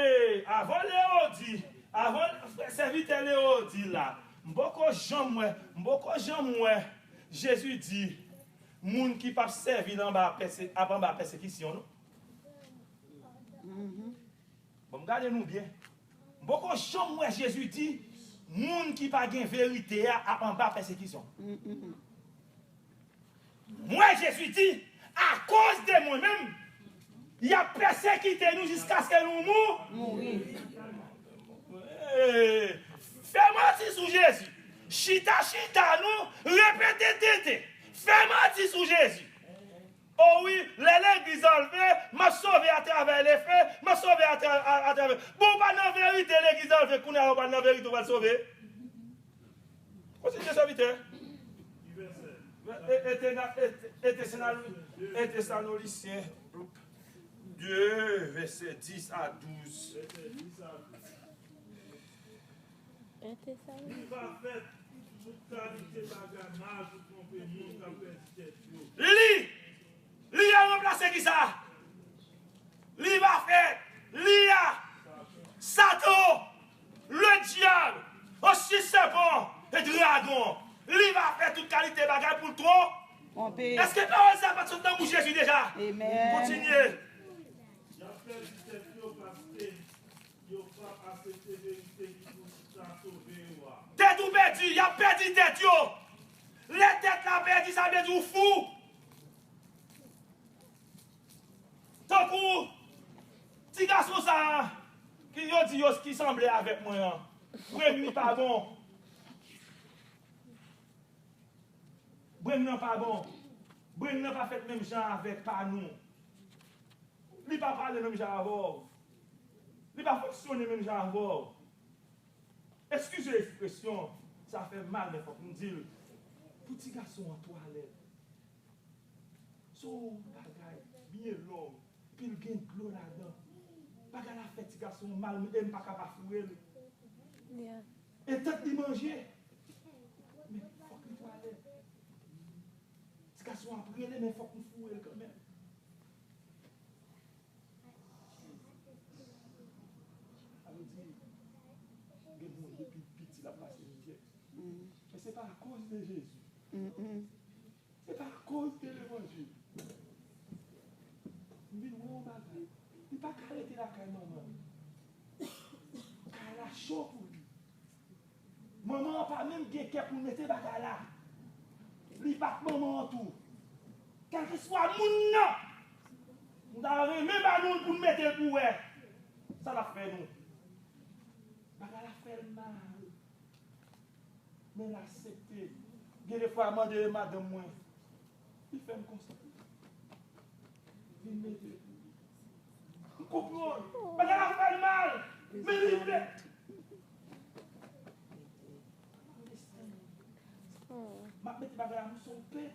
avan Leo di, avan frè sèvitè Leo di la, m poko janm wè, m poko janm wè Jezi di, moun ki p ap sèvi l anba pèse-, ap anba pèsekisyon, non. Bon, m gade nou byen. M poko janm wè Jezi di, moun ki pa gen verite a ap anba pèsekisyon. M wè Jezi di, akoz de mwen menm, y ap pèsekite nou jiskaske nou mou-, mouri. Eh, fè manti sou Jezi. Chita, chita nou, repete tete. Fè manti sou Jezi. O wi, lè legliz anlve, m ap sove atravè lefe, m ap sove atra-, a-, atravè. Bon, ou pa nan verite, legliz anlve, kounye a ou pa nan verite, ou pral sove. Kontinye, sèvitè. E, e, e, e, e, Tesalonisyen de, vèsè dis a douz. Li pa fèt Tout kalite bagay mal pou twonpe moun k ap pèdi tèt yo. Li, li a ranplase kisa? Li va fè, li a, Satan, le diab, ansi sèpan e dragon. Li va fè tout kalite bagay pou l twon. Twonpe. Èske pawòl sa pa t sot nan bouch Jezi deja? Amen. Kontinye. Y ap pèdi tèt yo paske yo p ap aksepte verite ki pou ta sove yo a. Tèt ou pèdi, y ap pèdi tèt yo. Lè tèt la pèdi, sa vle di ou fou. Tankou ti gason sa a, ki yo di yo ki sanble avèk mwen an. Brenn li pa bon. Brenn nan pa bon. Brenn nan pa fèt menm jan avèk pa nou. Li pa pale menm jan avè w. Li pa fonksyone menm jan avè w. Eskize ekspresyon, sa fè mal, men fòk m di l. Pou ti gason an twalèt, se yon bagay byen long, epi l gen dlo ladan. Bagay la fè ti gason an mal, e m pa ka pa foure l. Yeah. E tank li manje, men fòk li twalèt. Ti gason an ap rele, men fòk nou foure l kanmenm. Sa vle di, gen moun depi l piti l ap pase mizè. Men se pa akoz de Jezi. Se pa akoz de levanjil. M vin wè yon bagay. Li pa ka rete lakay manman l. Kay la cho pou li. Manman an pa menm gen kè pou l mete bagay la. Li bat manman an tou. Kèlkeswa moun nan, m ta renmen ba nou l pou n mete l pou wè sa l ap fè nou. Bagay la fè l mal. Men l aksepte. Gen de fwa, mande madanm mwen. Li fè m konsa. Vin mete. M konprann. Bagay la fè l mal. Men li fè. M ap mete bagay la, m se yon pè.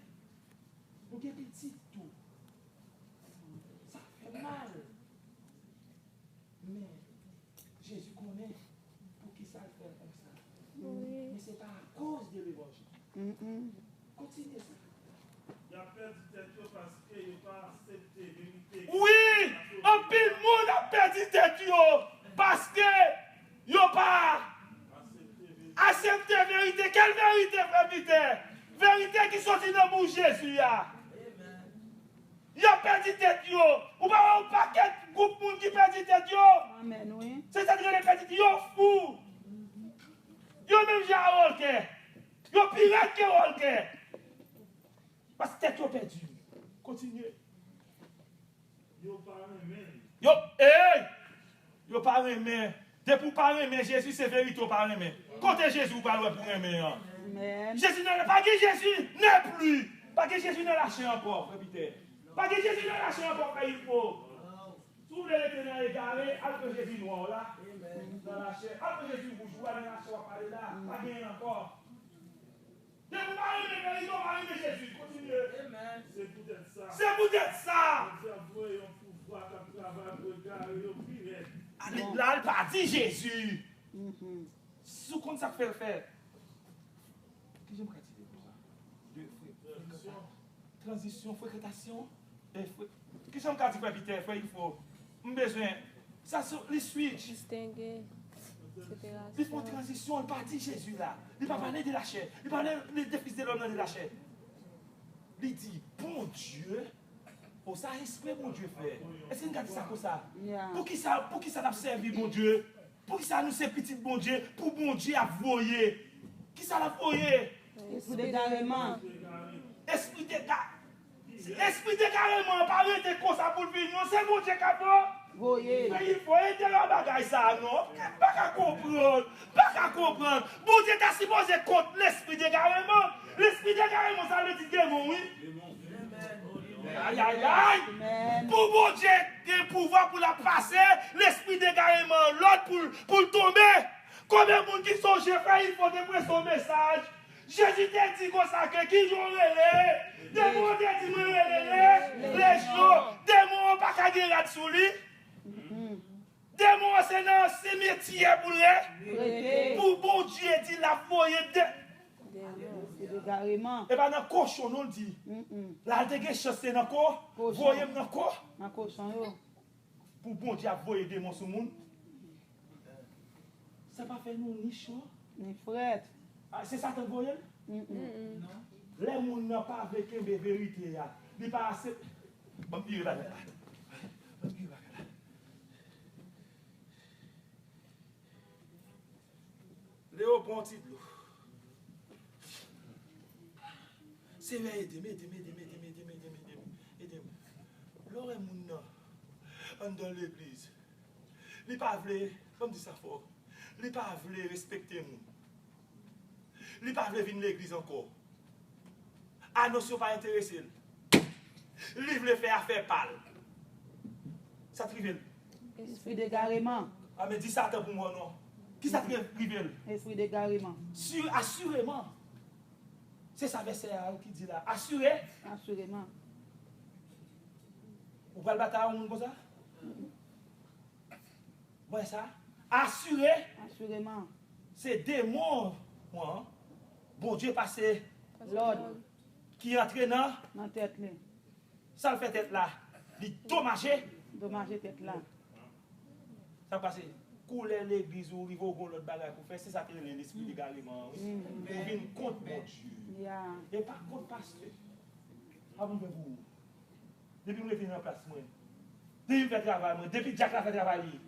M gen pitit tou. Sa fè mal. Men Jezi konnen poukisa l fè l konsa. Wi. Men se pa akoz de levanjil. Kontinye sa. Y ap pèdi tèt yo paske yo pa aksepte verite. Wi! Anpil moun ap pèdi tèt yo paske yo pa aksepte verite. Kèl verite, frè Pitè? Verite ki soti nan bouch Jezi a. Y ap pèdi tèt yo. Ou pa wè yon pakèt gwoup moun ki pèdi tèt yo? Amèn, wi. Se sa k rele pèdi tèt yo, fou. Yo menm jan a wòlkè. Yo pi rèd ke wòlkè. Paske tèt yo pèdi. Kontinye. Yo pa renmen. Yo, ey! Yo pa renmen. Depi w pa renmen Jezi, se verite w pa renmen. Kote Jezi w pral wè pou renmen an? Amèn. Jezi nan, pa gen Jezi, non plis. Pa gen Jezi nan lachè ankò, frè Pitè. Pa gen Jezi nan lachè ankò, frè Ilfo. Si w vle rete nan egare, al pran Jezi nwa w la. Nan lachè, al pran Jezi wouj ou a, nan lachè w ap pale la. Pa genyen l ankò. Depi w pa renmen verite, w pa renmen Jezi. Kontinye. Amen. Se poutèt sa. Se poutèt sa. Bondye ap voye yon pouvwa k ap travay pou egare yo pi rèd. Li, la, l pa di Jezi. Si w konn sa k fè l fè. Kijan m ka di de konsa? De fre-, frekanta-, tranzisyon, frekantasyon. E fre-, kijan m ka di frè Pitè, frè Ilfo? M bezwen. Sa se, li switch. Distenge. Li fè yon tranzisyon, li pa di Jezi la. Li pa pale de lachè. Li pa pale de fis de lòm nan de lachè. Li di, Bondye, o sa espre Bondye fè. Èske n ka di sa konsa? Yeah. Poukisa, poukisa n ap sèvi Bondye? Poukisa nou se pitit Bondye? Pou Bondye ap voye. Kisa l ap voye? Espri degareman. Espri dega-, se espri degareman an pa rete konsa pou l vini, non. Se Bondye k ap voye. Voye. Men Ilfo ede yo bagay sa a, non. M pa ka konprann. M pa ka konprann. Bondye ta sipoze kont lespri degareman. Lespri degareman, sa vle di demon, wi. Ayayay! Pou Bondye gen pouvwa pou l ap pase lespri degareman an lòd pou l, pou l tonbe. Konbyen moun ki sonje frè Ilfo te prese yon mesaj? Jezi te di konsa ke ki jan w rele? Demon an te di mwen rele le-, lejyon. Demon an pa ka gen rad sou li. Demon an se nan simetyè pou l re-, pou Bondye di l ap voye de-, Kareman. E pa nan kochon non l di. Mm-mm. La l te gen chans se nan ko, Kochon. Voye m nan ko. Nan kochon yo. Pou Bondye ap voye demon sou moun. Sa pa fè nou ni cho. Ni frèt. Ah, se Satan k voye l? Mm-mm. Lè moun nan pa vle kenbe verite a, li pa aksepte. Ban m vire bagay la. Ban m vire bagay la. Leo, pran yon ti dlo. Senyè, ede m, ede m, ede m, ede m, ede m, ede m, ede m, ede m. Lè w wè moun nan anndan legliz, li pa vle, ban m di sa fò, li pa vle respekte moun. Li pa vle vin legliz ankò. Anons yo pa enterese l. Li vle fè afè pa l. Sa t rive l? Espri degareman. A, men di Satan pou mwen non. Kisa t rive l? Espri degareman. Si, asireman. Se sa vèsè a ki di la. Asire. Asireman. Ou pral batay a yon moun konsa? Wè sa? Asire. Asireman. Se demon an Bondye pase Lòd. Ki antre nan. Nan tèt li. Sa l fè tèt la? Li domaje. Domaje tèt la. Sa k pase? Koulè legliz ou rive w gon lòt bagay pou fè, se sa k rele lespri degareman an, wi. Ou vin kont Bondye. E pa kont pastè. Pa pou m fè pou ou. Depi m rete nan plas mwen, depi m fè travay mwen, depi dyak la fè travay li,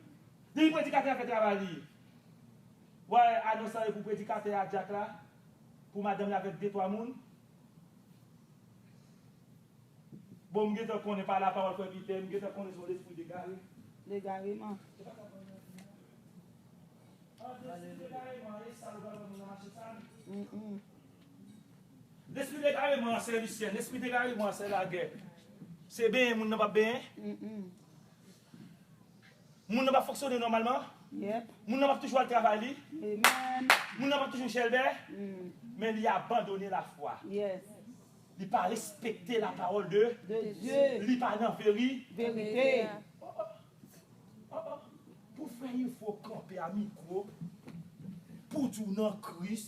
depi predikatè a fè travay li, w a anons la e pou predikatè a, dyak la, pou madanm li avèk de twa moun. Bon, m gentan konnen pa lapawòl frè Pitè, m gentan konnen se yon lespri degare. Degareman. Se pa sa frè Pitè di a? An, lespri degare, man, e sa l pral ban moun nan mache sa, wi. Mm-mm. Lespri degareman an se lisyèn, lespri degareman an se lagè. Se benyen moun nan p ap benyen. Mm-mm. Moun nan p ap fonksyone nòmalman. Yep. Moun nan p ap toujou al travay li. Amen. Moun nan p ap toujou chèlbè. Mm. Men li abandone lafwa. Yes. Li pa respekte la parole de De Dieu. Li pa nan veri. Verite. Oh, oh. Oh, oh. Pou fè il faut kanpe a mikwo, pou di w nan Kris,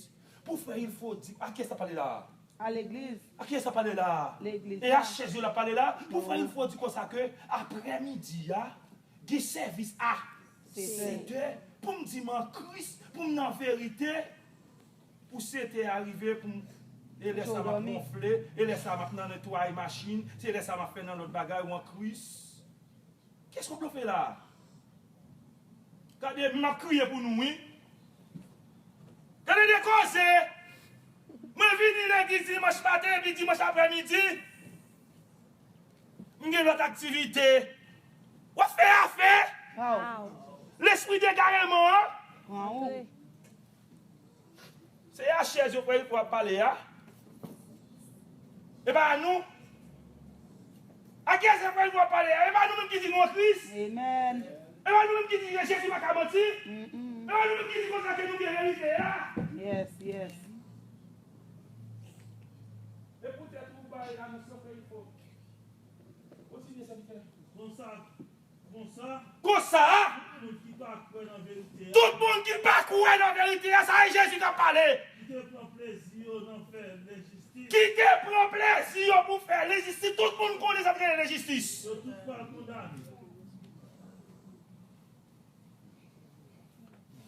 pou fè il faut di, a kiyès ap pale la a? A legliz. A kiyès ap pale la a? Legliz la. E a chèz yo l ap pale la a? Pou fè il faut di konsa ke aprèmidi a, gen sèvis a Sèt è. Sèt è, pou m di m an Kris, pou m nan verite, pou sèt è a rive, pou m, e lè sa m ap wonfle, e lè sa m ap nan netwaye machin, se lè sa m ap fè nan lòt bagay ou an Kris. Kiyès k ap blofe la a? Gade, m ap kriye pou nou, wi. Gade de koze! Mwen vini legliz dimanch maten epi dimanch aprèmidi, m gen lòt aktivite. W ap fè afè! Lespri degareman an. Se a chèz yo kwè w ap pale a. E pa a nou. A kiyès yo kwè w ap pale a? E pa nou menm ki di nou an Kris. Amen. E pa nou menm ki di Jezi pa ka manti. Mm-mm. E pa nou menm ki di konsa ke nou gen verite a. Yes, yes. E poutèt ou bay anons lan, frè, il faut. Kontinye, sèvitè. Konsa, Konsa, Konsa, tout moun ki pa kwè nan verite a, tout moun ki pa kwè nan verite a, sa e Jezi k ap pale. Ki te pran plezi yo nan fè lenjistis. Ki te pran plezi yo pou fè lenjistis. Tout moun konnen sa k rele lenjistis. Yo tout pral kondane.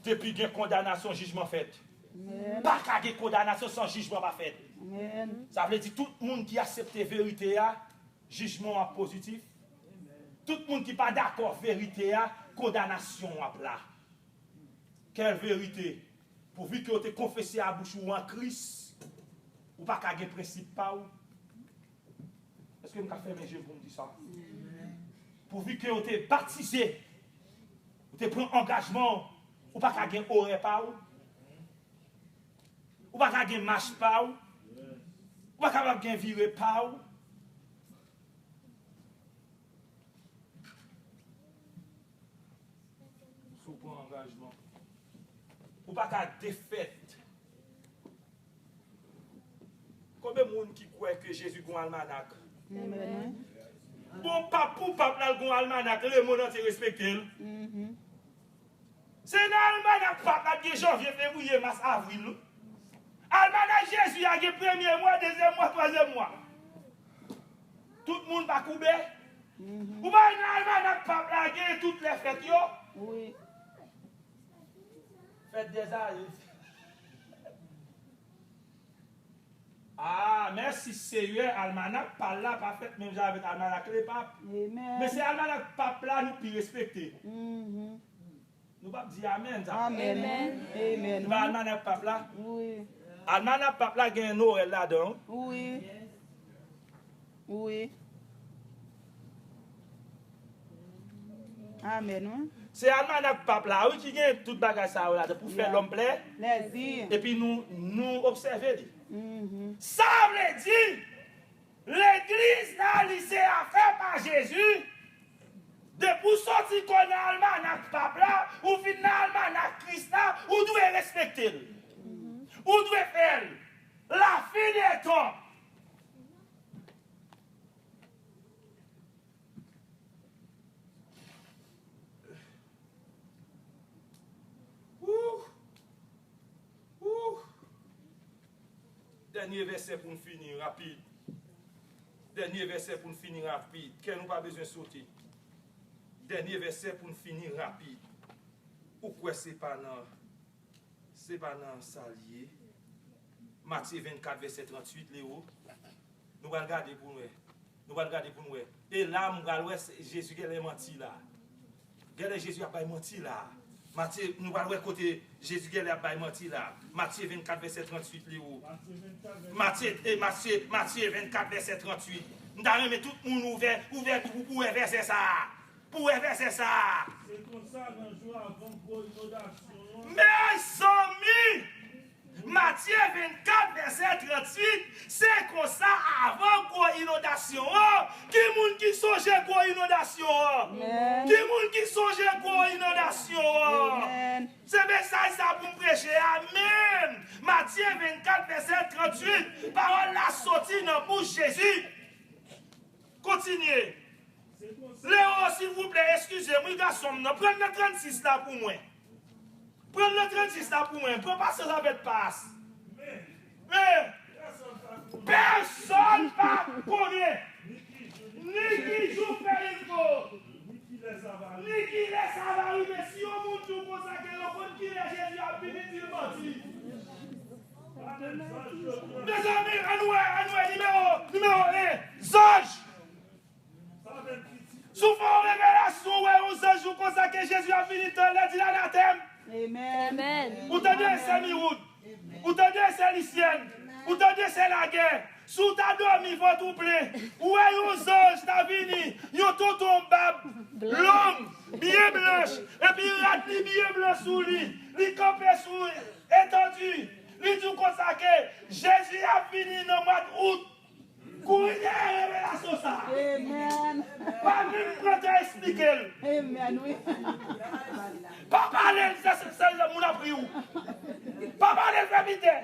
Depi gen kondanasyon, jijman fèt. Amen. Pa ka gen kondanasyon san jijman pa fèt. Amen. Sa vle di tout moun ki aksepte verite a, jijman w ap pozitif. Tout moun ki pa dakò verite a, kondanasyon w ap la. Kèl verite? Pouvi ke w te konfese a bouch ou an Kris, ou pa ka gen prensip pa w. Èske m ka fèmen je m pou m di sa? Pouvi ke w te batize, ou te pran angajman, ou pa ka gen orè pa w. Ou pa ka gen mach pa w. Ou pa kapab gen vire pa w. Si w pran angajman, ou pa ka defèt. Konbyen moun ki kwè ke Jezi gon almanak? Amen. Bon, pap pou pap la, l gon almanak, lemonn antye respekte l. Se nan almanak pap la, gen janvye, fevriye, mas, avril. Almanak Jezi a gen premye mwa, dezyèm mwa, twazyèm mwa. Tout moun pa koube. Ou pa wè nan almanak pap la gen tout lè fèt yo? Wi. Fèt dèzayis. Ah, mèsi Seyè, almanak pa la pa fèt menm jan avèk almanak lepap. Men se almanak pap la nou pi respekte. Nou p ap di amèn, sa. Amèn. Amèn. Amèn. Se pa almanak pap la? Wi. Almanak pap la gen Nwèl ladan, wi. Wi. Wi. Amèn, wi. Se almanak pap la, wi, ki gen tout bagay sa yo ladan pou fè lòm plè. Plèzi. Epi nou, nou obsève li. Sa vle di, legliz la, li se afè pa Jezi. Depi w soti kò nan almanak pap la, ou vin nan almanak Kris la, ou dwe respekte l. Ou dwe fè l. La fin des temps. Wouh! Wouh! Dènye vèsè pou n fini rapid. Dènye vèsè pou n fini rapid. Kè nou pa bezwen sote. Dènye vèsè pou n fini rapid. Ou kwè se pa nan, se pa nan sa l ye? Matye vennkat, vèsè tranntuit, Lewo. Nou pral gade pou n wè. Nou pral gade pou n wè. E la, m pral wè se, Jezi genlè manti la. Genlè Jezi ap bay manti la. Matye, nou pral wè kote Jezi genlè ap bay manti la. Matye vennkat, vèsè tranntuit, Lewo. Matye, e Matye, Matye vennkat, vèsè tranntuit. M ta renmen tout moun ouvè, ouvè tou pou wè vèsè sa a. Pou wè vèsè sa a. Se konsa, nan jou avan gwo inondasyon an. Mezanmi! Matye vennkat, vèsè tranntuit, se konsa, avan gwo inondasyon an, ki moun ki sonje gwo inondasyon an? Ki moun ki sonje gwo inondasyon an? Se mesaj sa pou m preche a menm. Matye vennkat, vèsè tranntuit, pawòl la soti nan bouch Jezi. Kontinye. Leo, silvouplè, eskize m, wi, gason m nan. Pran nan trannsis la pou mwen. Pran nan trannsis la pou mwen. Pran pasyans avèk pas. Men, pèsonn pa konnen ni ki jou peyi ko, ni ki lè sa va rive. Si yon moun di w konsa ke yo konn ki lè Jezi ap vini, di l manti. Mezanmi, ann wè, ann wè, nimewo, nimewo en, zanj. Si w fè yon revelasyon, w wè yon zanj ou konsa ke Jezi ap vini, tande, di l anatèm. Amèn. Ou tande, sè Miwood? Ou tande, sè Lisyèn? Ou tande, sè Lagè? Si w ta dòmi, vant ou plen, ou wè yon zanj ta vini, yon tonton bab long, byen blanch, epi rad li byen blan sou li, li kanpe sou etandi, li di w konsa ke Jezi ap vini nan mwa d out. Kouri dèyè revelasyon sa a. Amèn. Pa menm pran tan esplike l. Amèn, wi. Pa pale l, se, se, se moun ap ri w. Pa pale l, fè pitè.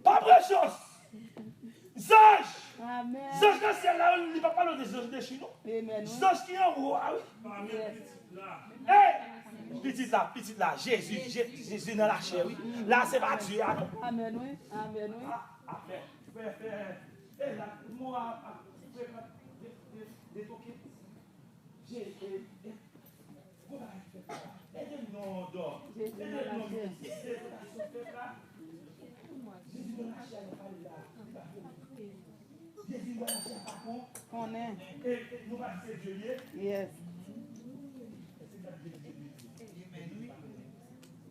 Pa pran chans. Zanj! Amèn. Zanj nan syèl la, li pa pale de zanj dechi, non. Amèn, wi. Zanj ki anwo a, wi. Yes. Ey! Pitit la, pitit la, Jezi, Je-, Jezi nan lachè, wi. La, se pa Dye a, non. Amèn, wi. Amèn, wi. Ah, amèn. Fè, fè, e la, mo a, a, frekant, de, de, detoke. Je, e, e, gon bagay fèt la. Ede m non, dò. Ede m non, mizik. Ede m nan lachè a, yo pale la. Li pa fè. Jezi wè lachè a pa bon. Konnen. E, e, nou pa di se Dye l ye? Yes. Èske gade Jezi, Jezi?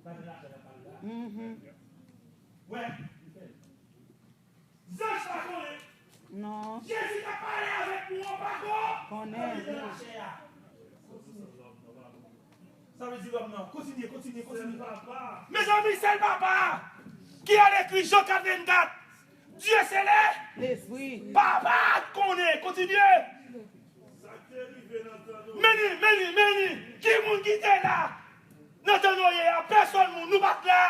Gade lachè a pale la. Mhm. Wè, li fè l. Zanj pa konnen. Non. Jezi ka pale avèk nou an pa konnen. Konnen. Nan lachè a. Sa vle di lòm nan. Kontinye, kontinye, kontinye. Mezanmi, sèl Papa a ki al ekri Jan kat vennkat. Dye se le Lespri. Papa a konnen. Kontinye. Men li, men li, men li. Ki moun ki te la? Nan tan Noye a, pèsonn moun, nou pa t la.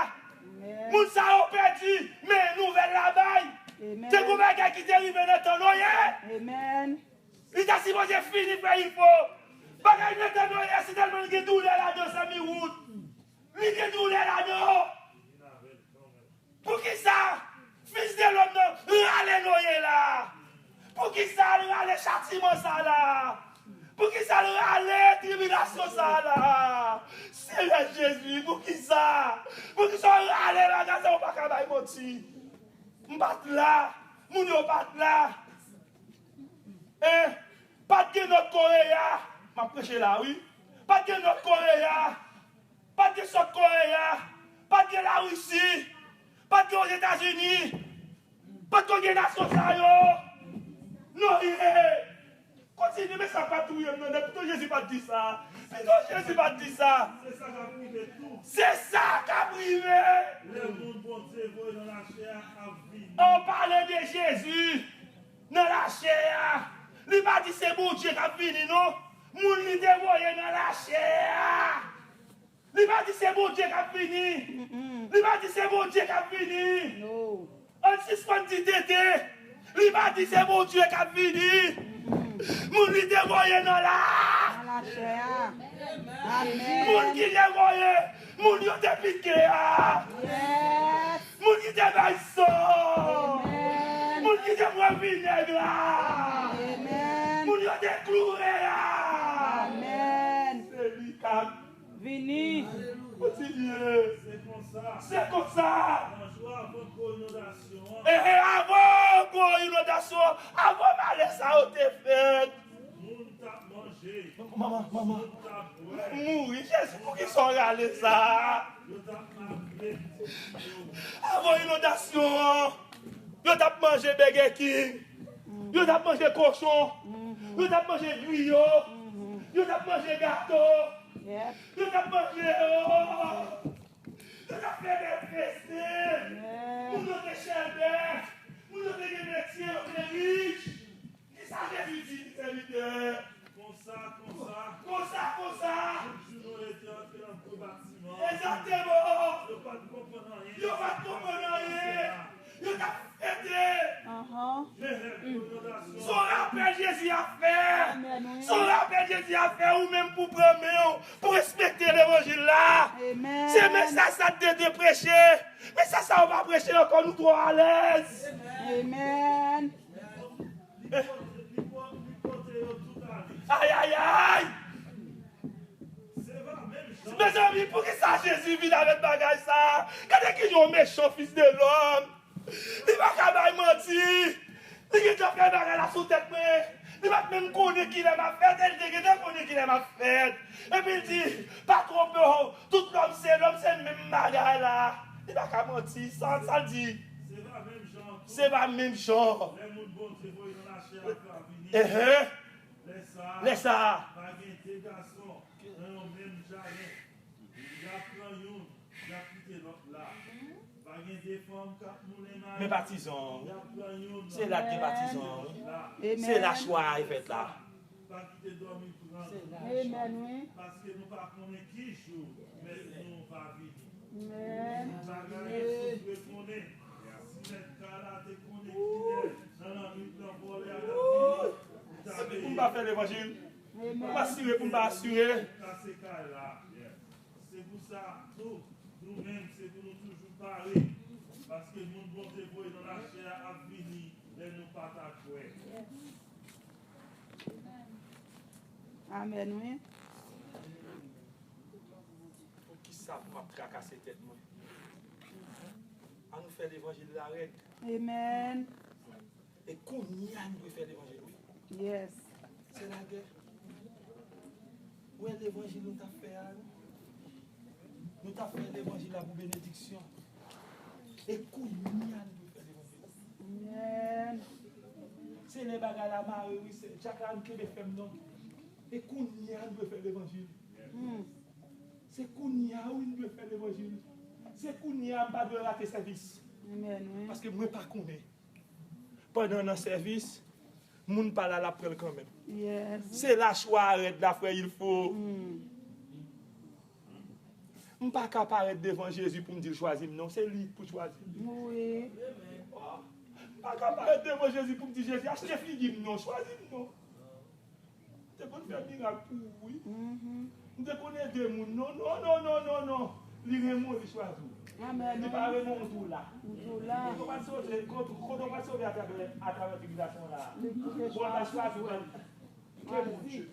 Amèn. Moun sa yo pèdi, men nouvèl la bay. Amèn. Te gon bagay ki te rive nan tan Noye. Amèn. Li ta sipoze fini, frè Ifo. Bagay nan tan Noye, se tèlman li gen doulè ladan, sè Miwood. Li gen doulè ladan. Poukisa Fis de lòm nan rale Noye la? Poukisa l rale chatiman sa la? Poukisa l rale tribilasyon sa la? Senyè Jezi, poukisa? Poukisa w rale bagay sa? Ou pa ka bay manti. M pa t la. Moun yo pa t la. Eh, pa t gen Nòt Koreya. M ap preche la, wi. Pa t gen Nòt Koreya. Pa t gen Sòt Koreya. Pa t gen Larisi. Pa t gen Ozetazini. Pa t konn gen nasyon sa yo. Noye. Kontinye, men sa pa touye m nan. Pito Jezi pa t di sa. Pito Jezi pa t di sa. Se sa k ap rive tou. Se sa k ap rive. Lè moun Bondye voye nan lachè a ap vini. An pale de Jezi nan lachè a. Li pa di se Bondye k ap vini, non. Moun li te voye nan lachè a. Li pa di se Bondye k ap vini. Li pa di se Bondye k ap vini. An sispann di tete. Li pa di se Bondye k ap vini. Moun li te voye nan la. Nan lachè a. Amen. Moun ki te voye. Moun yo te pike a. Yes. Moun ki te bay san. Amen. Moun ki te pran vinèg la. Amen. Moun yo te kloure a. Amen. Se li k ap Vini. Kontinye. Se konsa. Se konsa. Nan jou avan gwo inondasyon an. Ehe, avan gwo inondasyon an, avan malè sa yo te fèt. Moun t ap manje. Manman, manman. Moun t ap bwè. M mouri. Jezi, poukisa w rale sa? Yo t ap magle pitit yo. Avan inondasyon an, yo t ap manje Burger King. Yo t ap manje kochon. Yo t ap manje griyo. Yo t ap manje gato. Yep. Yo t ap manje, oh! Yo t ap fè bèl festen. Amen. Moun yo te chèlbè. Moun yo te gen metye, yo te rich. Kisa Jezi di sèvitè? Konsa, konsa. Konsa, konsa. Tout jou Noye te antre nan gwo batiman. Egzakteman. Yo pa t konprann anyen. Yo pa t konprann anyen. Yo t ap fete. Anhan. Se yon rapèl Jezi ap fè. Amen, wi. Se yon rapèl Jezi ap fè ou menm pou pran men w, pou respekte levanjil la. Amen. Se mesaj sa te dwe preche. Mesaj sa yo pa preche ankò, nou twò alèz. Amen. Ayayay! Mezanmi, poukisa Jezi vin avèk bagay sa? Gade ki jan yon mechan fis de lòm. Li pa ka bay manti. Li gentan fè bagay la sou tèt mwen. Li pa t menm konnen kilè m ap fèt, e li te gentan konnen kilè m ap fèt. Epi l di, pa twonpe w, tout lòm se lòm, se menm bagay la. Li pa ka manti, sa, sa l di. Se pa menm jan ankò. Se pa menm jan. Lè moun Bondye voye nan lachè a vini. Ehe. Lè sa a, lè sa a, pa gen de gason nan yon menm jaden. Y ap pran youn, y ap kite lòt la. Pa gen de fanm k ap moulen mayi. Men patizan, y ap pran youn, se la k gen patizan, wi. Amen. Se la chwa a fèt la. Pa kite dòmi pran nou. Amen, wi. Paske nou pa konnen ki jou mèt nou va vini. Amen. Bagay yo dwe konnen. Si mèt kay la te konnen kilè nan lannwit nan vòlè a t ap vini, li ta veye. Epi pou m pa fè levanjil. Amen. Pou m asire, pou m pa asire. Kase kay la. Se pou sa tou, nou menm, se pou nou toujou pare. Paske moun Bondye voye nan lachè a ap vini lè nou pa ta kwè. Amen, wi. Poukisa pou m ap trakase tèt mwen? Ann fè levanjil la rèd. Amen. E kounye a nou dwe fè levanjil, wi. Yes. Se lagè. Ou wè levanjil nou t ap fè a, wi? Nou t ap fè levanjil la pou benediksyon. E kounye a nou dwe fè levanjil. Amen. Se lè bagay la mare, wi, se, Jacqueline, kenbe fèm non. E kounye a nou dwe fè levanjil. Hmm. Se kounye a, wi, nou dwe fè levanjil. Se kounye a, m pa dwe rate sèvis. Amen, wi. Paske mwen pa konnen. Pandan nan sèvis, moun pa la, l ap pran l kanmenm. Yes. Se la chwa a rèd la, frè, il faut. Hmm. M pa ka parèt devan Jezi pou m di l chwazi m, non. Se li pou chwazi m. Wi. M pa ka parèt devan Jezi pou m di Jezi, achte figi m, non. Chwazi m, non. M te konn fè mirak pou ou, wi. Mhm. M te konn ede moun. Non, non, non, non, non, non. Li renmen w, li chwazi w. Li pa renmen ou tou la. Kote w pral sove, kote, kote w pral sove atravè, atravè tribilasyon la? Bon, l pral chwazi w pral. Ke Bondye.